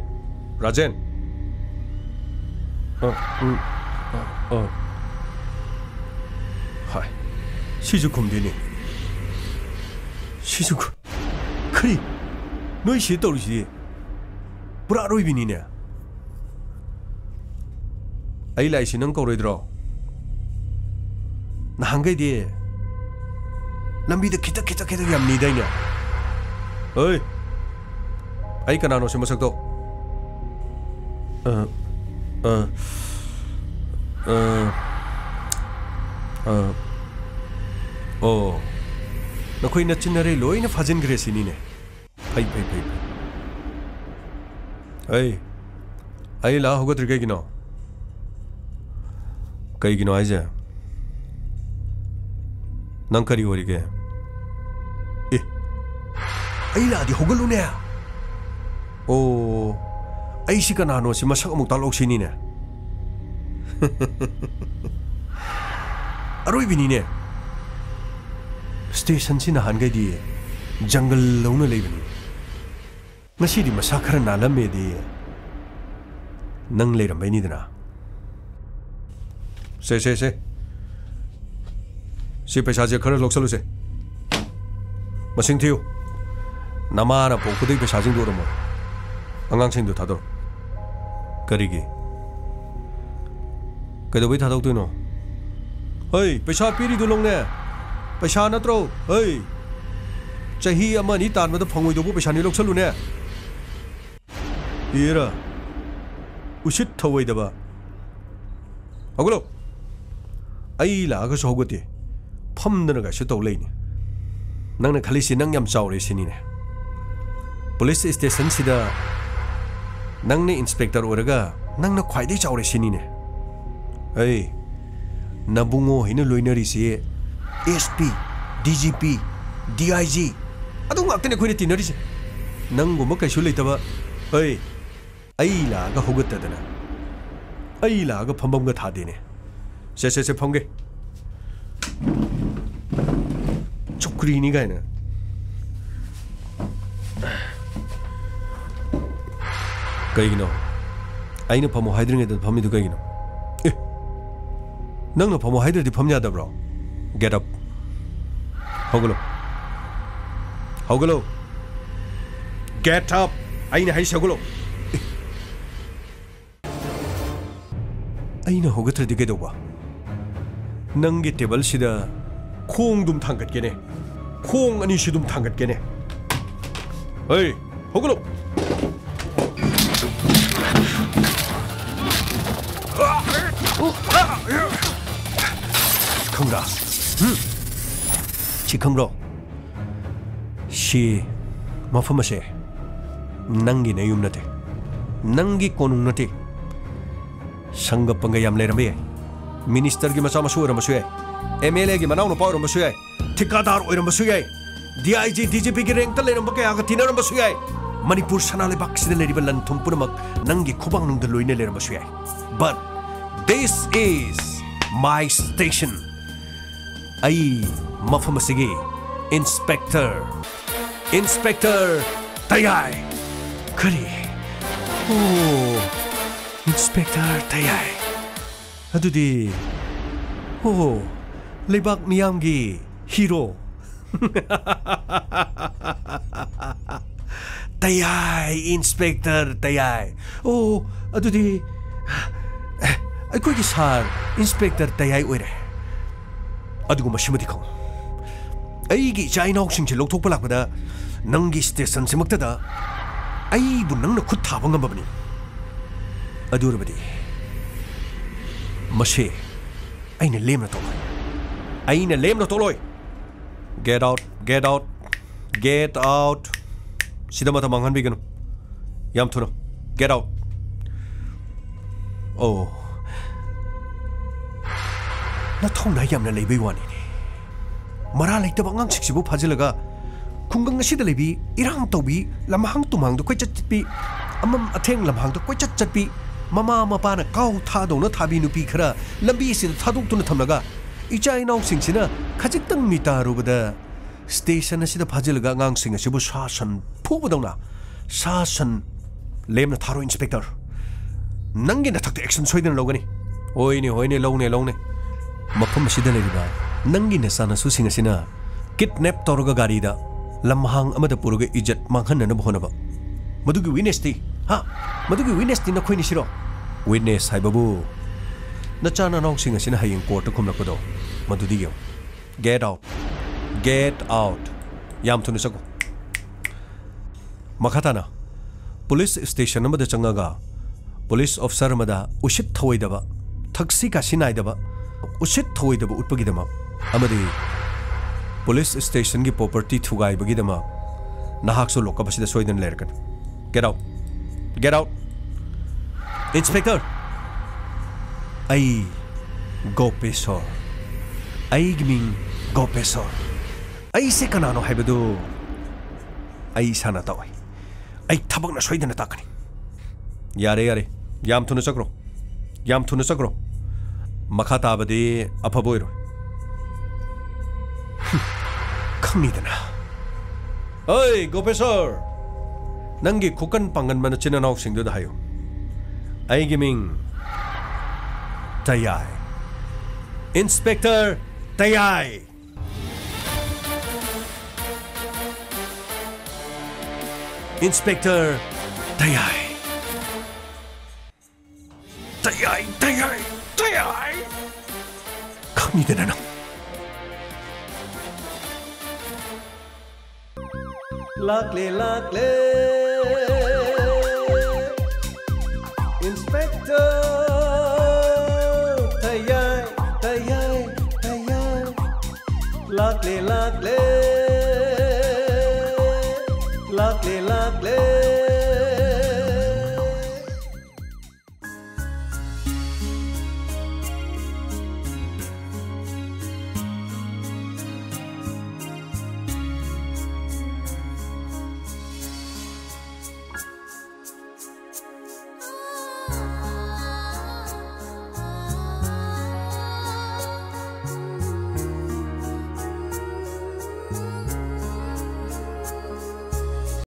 ꯔꯥꯖꯦꯟ꯫ ꯑ, ꯎꯝ, ꯑ꯫ ꯍꯥꯏ꯫ ꯁꯤꯁꯨ ꯈꯨꯝꯗꯦꯅꯦ꯫ ꯁꯤꯁꯨ ꯈꯨ-, ꯀꯔꯤ? ꯅꯣꯏ ꯁꯤ ꯇꯧꯔꯤꯁꯤꯗꯤ ꯄꯨꯔꯥ ꯑꯔꯣꯏꯕꯤꯅꯤꯅꯦ꯫ ꯑꯩ ꯂꯥꯛꯏꯁꯤ ꯅꯪ ꯀꯧꯔꯣꯏꯗ꯭ꯔꯣ? ꯅꯍꯥꯟꯈꯩꯗꯤ ꯂꯝꯕꯤꯗ ꯈꯤꯇꯛ ꯈꯤꯇꯛ ꯈꯤꯇꯛ ꯌꯥꯝ ꯅꯤꯗꯥꯏꯅꯦ? ꯑꯩ, ꯑꯩ ꯀꯅꯥꯅꯣ ꯁꯤ ꯃꯁꯛꯇꯣ? ꯑ, ꯑ, ꯑ, ꯑ, ꯑꯣ, ꯅꯈꯣꯏ ꯅꯆꯤꯟ ꯅꯔꯩ ꯂꯣꯏꯅ ꯐꯥꯖꯤꯟꯈ꯭ꯔꯦ ꯁꯤꯅꯤꯅꯦ꯫ ꯐꯩ, ꯐꯩ, ꯐꯩ, ꯐꯩ꯫ ꯑꯩ, ꯑꯩ ꯂꯥꯛ ꯍꯧꯒꯠꯇ꯭ꯔꯤ ꯀꯩꯒꯤꯅꯣ? ꯀꯩꯒꯤꯅꯣ ꯍꯥꯏꯁꯦ? ꯅꯪ ꯀꯔꯤ ꯑꯣꯏꯔꯤꯒꯦ? ꯑꯦ, ꯑꯩ ꯂꯥꯛꯑꯗꯤ ꯍꯧꯒꯠꯂꯨꯅꯦ꯫ ꯑꯣ, ꯑꯩꯁꯤ ꯀꯅꯥꯅꯣ ꯁꯤ ꯃꯁꯛ ꯑꯃꯨꯛ ꯇꯥꯛꯂꯛꯁꯤꯅꯤꯅꯦ꯫ ꯑꯔꯣꯏꯕꯤꯅꯤꯅꯦ꯫ ꯁ꯭ꯇꯦꯁꯟꯁꯤ ꯅꯍꯥꯟꯈꯩꯗꯤ ꯖꯪꯒꯜ ꯂꯧꯅ ꯂꯩꯕꯅꯤ꯫ ꯉꯁꯤꯗꯤ ꯃꯁꯥ ꯈꯔ ꯅꯥꯜꯂꯝꯃꯦꯗꯤ ꯅꯪ ꯂꯩꯔꯝꯕꯩꯅꯤꯗꯅ꯫ ꯁꯦ, ꯁꯦ, ꯁꯦ꯫ ꯁꯤ ꯄꯩꯁꯥꯁꯦ ꯈꯔ ꯂꯧꯁꯜꯂꯨꯁꯦ꯫ ꯃꯁꯤꯡ ꯊꯤꯌꯨ꯫ ꯅꯃꯥꯅ ꯄꯣꯛꯄꯗꯒꯤ ꯄꯩꯁꯥꯁꯤꯡꯗꯨ ꯎꯔꯝꯃꯣ꯫ ꯑꯉꯥꯡꯁꯤꯡꯗꯨ ꯊꯥꯗꯣꯔꯣ꯫ ꯀꯔꯤꯒꯤ? ꯀꯩꯗꯧꯕꯩ ꯊꯥꯗꯣꯛꯇꯣꯏꯅꯣ? ꯍꯩ, ꯄꯩꯁꯥ ꯄꯤꯔꯤꯗꯨ ꯂꯧꯅꯦ꯫ ꯄꯩꯁꯥ ꯅꯠꯇ꯭ꯔꯣ? ꯍꯩ, ꯆꯍꯤ ꯑꯃ ꯑꯅꯤ ꯇꯥꯟꯕꯗ ꯐꯪꯉꯣꯏꯗꯧꯕ ꯄꯩꯁꯥꯅꯤ, ꯂꯧꯁꯜꯂꯨꯅꯦ꯫ ꯏꯔꯥ, ꯎꯁꯤꯠ ꯊꯧꯑꯣꯏꯗꯕ꯫ ꯍꯧꯒꯠꯂꯣ꯫ ꯑꯩ ꯂꯥꯛꯑꯒꯁꯨ ꯍꯧꯒꯠꯇꯦ꯫ ꯐꯝꯗꯅ ꯀꯩꯁꯨ ꯇꯧ ꯂꯩꯅꯤ꯫ ꯅꯪꯅ ꯈꯜꯂꯤꯁꯤ ꯅꯪ ꯌꯥꯝ ꯆꯥꯎꯔꯦ ꯁꯤꯅꯤꯅꯦ꯫ ꯄꯨꯂꯤꯁ ꯁ꯭ꯇꯦꯁꯟꯁꯤꯗ ꯅꯪꯅ ꯏꯟꯁꯄꯦꯛꯇꯔ ꯑꯣꯏꯔꯒ ꯅꯪꯅ ꯈ꯭ꯋꯥꯏꯗꯒꯤ ꯆꯥꯎꯔꯦ ꯁꯤꯅꯤꯅꯦ꯫ ꯑꯩ, ꯅꯕꯨꯡꯉꯣ ꯍꯩꯅ ꯂꯣꯏꯅꯔꯤꯁꯤ S P, D G P, D I G, ꯑꯗꯨ ꯉꯥꯛꯇꯅꯦ ꯑꯩꯈꯣꯏꯅ ꯇꯤꯟꯅꯔꯤꯁꯦ꯫ ꯅꯪꯒꯨꯝꯕ ꯀꯩꯁꯨ ꯂꯩꯇꯕ꯫ ꯑꯩ, ꯑꯩ ꯂꯥꯛꯑꯒ ꯍꯧꯒꯠꯇꯗꯅ, ꯑꯩ ꯂꯥꯛꯑꯒ ꯐꯝꯐꯝꯒ ꯊꯥꯗꯦꯅꯦ꯫ ꯁꯦ, ꯁꯦ, ꯁꯦ, ꯐꯝꯒꯦ꯫ ꯆꯧꯀ꯭ꯔꯤꯅꯤ ꯀꯥꯏꯅ꯫ ꯀꯩꯒꯤꯅꯣ? ꯑꯩꯅ ꯐꯝꯃꯣ ꯍꯥꯏꯗ꯭ꯔꯤꯉꯩꯗ ꯐꯝꯃꯤꯗꯨ ꯀꯩꯒꯤꯅꯣ? ꯑꯦ, ꯅꯪꯅ ꯐꯝꯃꯣ ꯍꯥꯏꯗ꯭ꯔꯗꯤ ꯐꯝ ꯌꯥꯗꯕ꯭ꯔꯣ? Get up. ꯍꯧꯒꯠꯂꯣ. ꯍꯧꯒꯠꯂꯣ. Get up. ꯑꯩꯅ ꯍꯥꯏꯁꯦ ꯍꯧꯒꯠꯂꯣ. ꯑꯩꯅ ꯍꯧꯒꯠꯇ꯭ꯔꯗꯤ ꯀꯩꯗꯧꯕ? ꯅꯪꯒꯤ ꯇꯦꯕꯜꯁꯤꯗ ꯈꯣꯡꯗꯨꯝ ꯊꯥꯡꯒꯠꯀꯦꯅꯦ. ꯈꯣꯡ ꯑꯅꯤꯁꯤ ꯑꯗꯨꯝ ꯊꯥꯡꯒꯠꯀꯦꯅꯦ. ꯍꯩ, ꯍꯧꯒꯠꯂꯣ. ꯈꯪꯕ꯭ꯔꯥ? ꯍꯨꯝ? ꯁꯤ ꯈꯪꯕ꯭ꯔꯣ? ꯁꯤ ꯃꯐꯝ ꯑꯁꯦ ꯅꯪꯒꯤ ꯅꯌꯨꯝ ꯅꯠꯇꯦ, ꯅꯪꯒꯤ ꯀꯣꯅꯨꯡ ꯅꯠꯇꯦ. ꯁꯪꯒ ꯄꯪꯒ ꯌꯥꯝ ꯂꯩꯔꯝꯕ ꯌꯥꯏ. ꯃꯤꯅꯤꯁꯇꯔꯒꯤ ꯃꯆꯥ ꯃꯁꯨ ꯑꯣꯏꯔꯝꯕꯁꯨ ꯌꯥꯏ, ꯑꯦꯝ ꯑꯦꯜ ꯑꯦꯒꯤ ꯃꯅꯥꯎ ꯅꯨꯄꯥ ꯑꯣꯏꯔꯝꯕꯁꯨ ꯌꯥꯏ, ꯊꯤꯀꯥꯗꯥꯔ ꯑꯣꯏꯔꯝꯕꯁꯨ ꯌꯥꯏ, D I G, D G ꯄꯤꯒꯤ ꯔꯦꯡꯛꯇ ꯂꯩꯔꯝꯕ ꯀꯌꯥꯒ ꯇꯤꯟꯅꯔꯝꯕꯁꯨ ꯌꯥꯏ. ꯃꯅꯤꯄꯨꯔ ꯁꯅꯥ ꯂꯩꯕꯥꯛꯁꯤꯗ ꯂꯩꯔꯤꯕ ꯂꯟ ꯊꯨꯝ ꯄꯨꯝꯅꯃꯛ ꯅꯪꯒꯤ ꯈꯨꯕꯥꯡꯅꯨꯡꯗ ꯂꯣꯏꯅ ꯂꯩꯔꯝꯕꯁꯨ ꯌꯥꯏ. But this is my station. ꯑꯩ ꯃꯐꯝ ꯑꯁꯤꯒꯤ ꯏꯟꯁꯄꯦꯛꯇꯔ, ꯏꯟꯁꯄꯦꯛꯇꯔ ꯇꯌꯥꯏ. ꯀꯔꯤ? ꯑꯣ, ꯏꯟꯁꯄꯦꯛꯇꯔ ꯇꯌꯥꯏ. ꯑꯗꯨꯗꯤ, ꯑꯣ, ꯂꯩꯕꯥꯛ ꯃꯤꯌꯥꯝꯒꯤ ꯍꯤꯔꯣ. ꯇꯌꯥꯏ, ꯏꯟꯁꯄꯦꯛꯇꯔ ꯇꯌꯥꯏ. ꯑꯣ, ꯑꯗꯨꯗꯤ, ꯑꯦ, ꯑꯩꯈꯣꯏꯒꯤ ꯁꯥꯔ ꯏꯟꯁꯄꯦꯛꯇꯔ ꯇꯌꯥꯏ ꯑꯣꯏꯔꯦ꯫ ꯑꯗꯨꯒ ꯃꯁꯤꯃꯗꯤ ꯈꯪꯉꯨ, ꯑꯩꯒꯤ ꯏꯆꯥ ꯏꯅꯥꯎꯁꯤꯡꯁꯦ ꯂꯧꯊꯣꯛꯄ ꯂꯥꯛꯄꯗ ꯅꯪꯒꯤ ꯁ꯭ꯇꯦꯁꯟꯁꯤꯃꯛꯇꯗ ꯑꯩꯕꯨ ꯅꯪꯅ ꯈꯨꯠ ꯊꯥꯕ ꯉꯝꯃꯕꯅꯤ꯫ ꯑꯗꯨ ꯑꯣꯏꯔꯕꯗꯤ ꯃꯁꯤ ꯑꯩꯅ ꯂꯦꯝꯅ ꯇꯣꯛꯂꯣꯏ꯫ ꯑꯩꯅ ꯂꯦꯝꯅ ꯇꯣꯛꯂꯣꯏ꯫ Get out, get out, get out. ꯁꯤꯗ ꯃꯇꯝ ꯃꯥꯡꯍꯟꯕꯤꯒꯅꯨ꯫ ꯌꯥꯝ ꯊꯨꯅ꯫ Get out. ꯑꯣ꯫ ꯅꯊꯧꯅꯥ ꯌꯥꯝꯅ ꯂꯩꯕꯩ ꯋꯥꯅꯤꯅꯦ꯫ ꯃꯔꯥ ꯂꯩꯇꯕ ꯑꯉꯥꯡꯁꯤꯡꯁꯤꯕꯨ ꯐꯥꯖꯤꯜꯂꯒ ꯈꯨꯡꯒꯪ ꯑꯁꯤꯗ ꯂꯩꯕꯤ, ꯏꯔꯥꯡ ꯇꯧꯕꯤ, ꯂꯝꯍꯥꯡ ꯇꯨꯝꯍꯥꯡꯗ ꯀꯣꯏꯆꯠ ꯆꯠꯄꯤ, ꯑꯃꯝ ꯑꯊꯦꯡ ꯂꯝꯍꯥꯡꯗ ꯀꯣꯏꯆꯠ ꯆꯠꯄꯤ, ꯃꯃꯥ ꯃꯄꯥꯅ ꯀꯥꯎ ꯊꯥꯗꯧꯅ ꯊꯥꯕꯤ ꯅꯨꯄꯤ ꯈꯔ ꯂꯝꯕꯤ ꯑꯁꯤꯗ ꯊꯥꯗꯣꯛꯇꯨꯅ ꯊꯝꯂꯒ ꯏꯆꯥ ꯏꯅꯥꯎꯁꯤꯡꯁꯤꯅ ꯈꯖꯤꯛꯇꯪ ꯃꯤꯇꯥꯔꯨꯕꯗ ꯁ꯭ꯇꯦꯁꯟ ꯑꯁꯤꯗ ꯐꯥꯖꯤꯜꯂꯒ ꯑꯉꯥꯡꯁꯤꯡ ꯑꯁꯤꯕꯨ ꯁꯥ ꯁꯟ ꯐꯨꯕꯗꯧꯅ ꯁꯥ ꯁꯟ ꯂꯦꯝꯅ ꯊꯥꯔꯣꯏ, ꯏꯟꯁꯄꯦꯛꯇꯔ꯫ ꯅꯪꯒꯤ ꯅꯊꯛꯇ action ꯁꯣꯏꯗꯅ ꯂꯧꯒꯅꯤ꯫ ꯍꯣꯏꯅꯦ, ꯍꯣꯏꯅꯦ, ꯂꯧꯅꯦ, ꯂꯧꯅꯦ꯫ ꯃꯐꯝ ꯑꯁꯤꯗ ꯂꯩꯔꯤꯕ ꯅꯪꯒꯤ ꯅꯆꯥꯅꯁꯨꯁꯤꯡ ꯑꯁꯤꯅ ꯀꯤꯗꯅꯦꯞ ꯇꯧꯔꯒ ꯒꯥꯔꯤꯗ ꯂꯝꯍꯥꯡ ꯑꯃꯗ ꯄꯨꯔꯒ ꯏꯖꯠ ꯃꯥꯡꯍꯟꯅꯅꯕ ꯍꯣꯠꯅꯕ, ꯃꯗꯨꯒꯤ ꯋꯤꯠꯅꯦꯁꯇꯤ, ꯍꯥ? ꯃꯗꯨꯒꯤ ꯋꯤꯠꯅꯦꯁꯇꯤ ꯅꯈꯣꯏꯅꯤ ꯁꯤꯔꯣ? ꯋꯤꯠꯅꯦꯁ ꯍꯥꯏꯕꯕꯨ ꯅꯆꯥ ꯅꯅꯥꯎꯁꯤꯡ ꯑꯁꯤꯅ ꯍꯌꯦꯡ ꯀꯣꯔꯠꯇ ꯈꯨꯝꯂꯛꯄꯗꯣ, ꯃꯗꯨꯗꯤ ꯌꯦꯡꯉꯨ꯫ Get out. Get out. ꯌꯥꯝ ꯊꯨꯅ ꯆꯠꯈꯣ꯫ ꯃꯈꯥ ꯇꯥꯅ ꯄꯨꯂꯤꯁ ꯁ꯭ꯇꯦꯁꯟ ꯑꯃꯗ ꯆꯪꯉꯒ ꯄꯨꯂꯤꯁ ꯑꯣꯐꯤꯁꯥꯔ ꯑꯃꯗ ꯎꯁꯤꯠ ꯊꯑꯣꯏꯗꯕ, ꯊꯛꯁꯤ ꯈꯥꯁꯤ ꯅꯥꯏꯗꯕ, ꯎꯁꯤꯠ ꯊꯑꯣꯏꯗꯕ ꯎꯠꯄꯒꯤꯗꯃꯛ ꯑꯃꯗꯤ ꯄꯨꯂꯤꯁ ꯁ꯭ꯇꯦꯁꯟꯒꯤ ꯄ꯭ꯔꯣꯄꯔꯇꯤ ꯊꯨꯒꯥꯏꯕꯒꯤꯗꯃꯛ ꯅꯍꯥꯛꯁꯨ ꯂꯣꯀꯞ ꯑꯁꯤꯗ ꯁꯣꯏꯗꯅ ꯂꯩꯔꯛꯀꯅꯤ꯫ Get out. Get out. Inspector, ꯑꯩ ꯒꯣꯄꯦꯁꯣꯔ꯫ ꯑꯩꯒꯤ ꯃꯤꯡ ꯒꯣꯄꯦꯁꯣꯔ꯫ ꯑꯩꯁꯦ ꯀꯅꯥꯅꯣ ꯍꯥꯏꯕꯗꯨ ꯑꯩ ꯏꯁꯥꯅ ꯇꯧꯏ꯫ ꯑꯩ ꯊꯕꯛꯅ ꯁꯣꯏꯗꯅ ꯇꯥꯛꯀꯅꯤ꯫ ꯌꯥꯔꯦ, ꯌꯥꯔꯦ꯫ ꯌꯥꯝ ꯊꯨꯅ ꯆꯠꯈ꯭ꯔꯣ꯫ ꯌꯥꯝ ꯊꯨꯅ ꯆꯠꯈ꯭ꯔꯣ꯫ ꯃꯈꯥ ꯇꯥꯕꯗꯤ ꯑꯐꯕ ꯑꯣꯏꯔꯣꯏ꯫ ꯈꯪꯉꯤꯗꯅ꯫ ꯑꯣꯏ, ꯒꯣꯄꯦꯁꯣꯔ! ꯅꯪꯒꯤ ꯈꯨꯀꯟ ꯄꯥꯡꯒꯟꯕ ꯅꯆꯤꯟ ꯅꯅꯥꯎꯁꯤꯡꯗꯨꯗ ꯍꯥꯏꯌꯨ꯫ ꯑꯩꯒꯤ ꯃꯤꯡ ꯇꯌꯥꯏ꯫ ꯏꯟꯁꯄꯦꯛꯇꯔ ꯇꯌꯥꯏ꯫ ꯏꯟꯁꯄꯦꯛꯇꯔ ꯇꯌꯥꯏ꯫ ꯇꯌꯥꯏ, ꯇꯌꯥꯏ, ꯇꯌꯥꯏ꯫ ꯈꯪꯉꯤꯗꯅ ꯅꯪ꯫ ꯂꯥꯛꯂꯦ, ꯂꯥꯛꯂꯦ꯫ ꯏꯟꯁꯄꯦꯛꯇꯔ ꯇꯌꯥꯏ, ꯇꯌꯥꯏ, ꯇꯌꯥꯏ꯫ ꯂꯥꯛꯂꯦ, ꯂꯥꯛꯂꯦ꯫ ꯂꯥꯛꯂꯦ, ꯂꯥꯛꯂꯦ꯫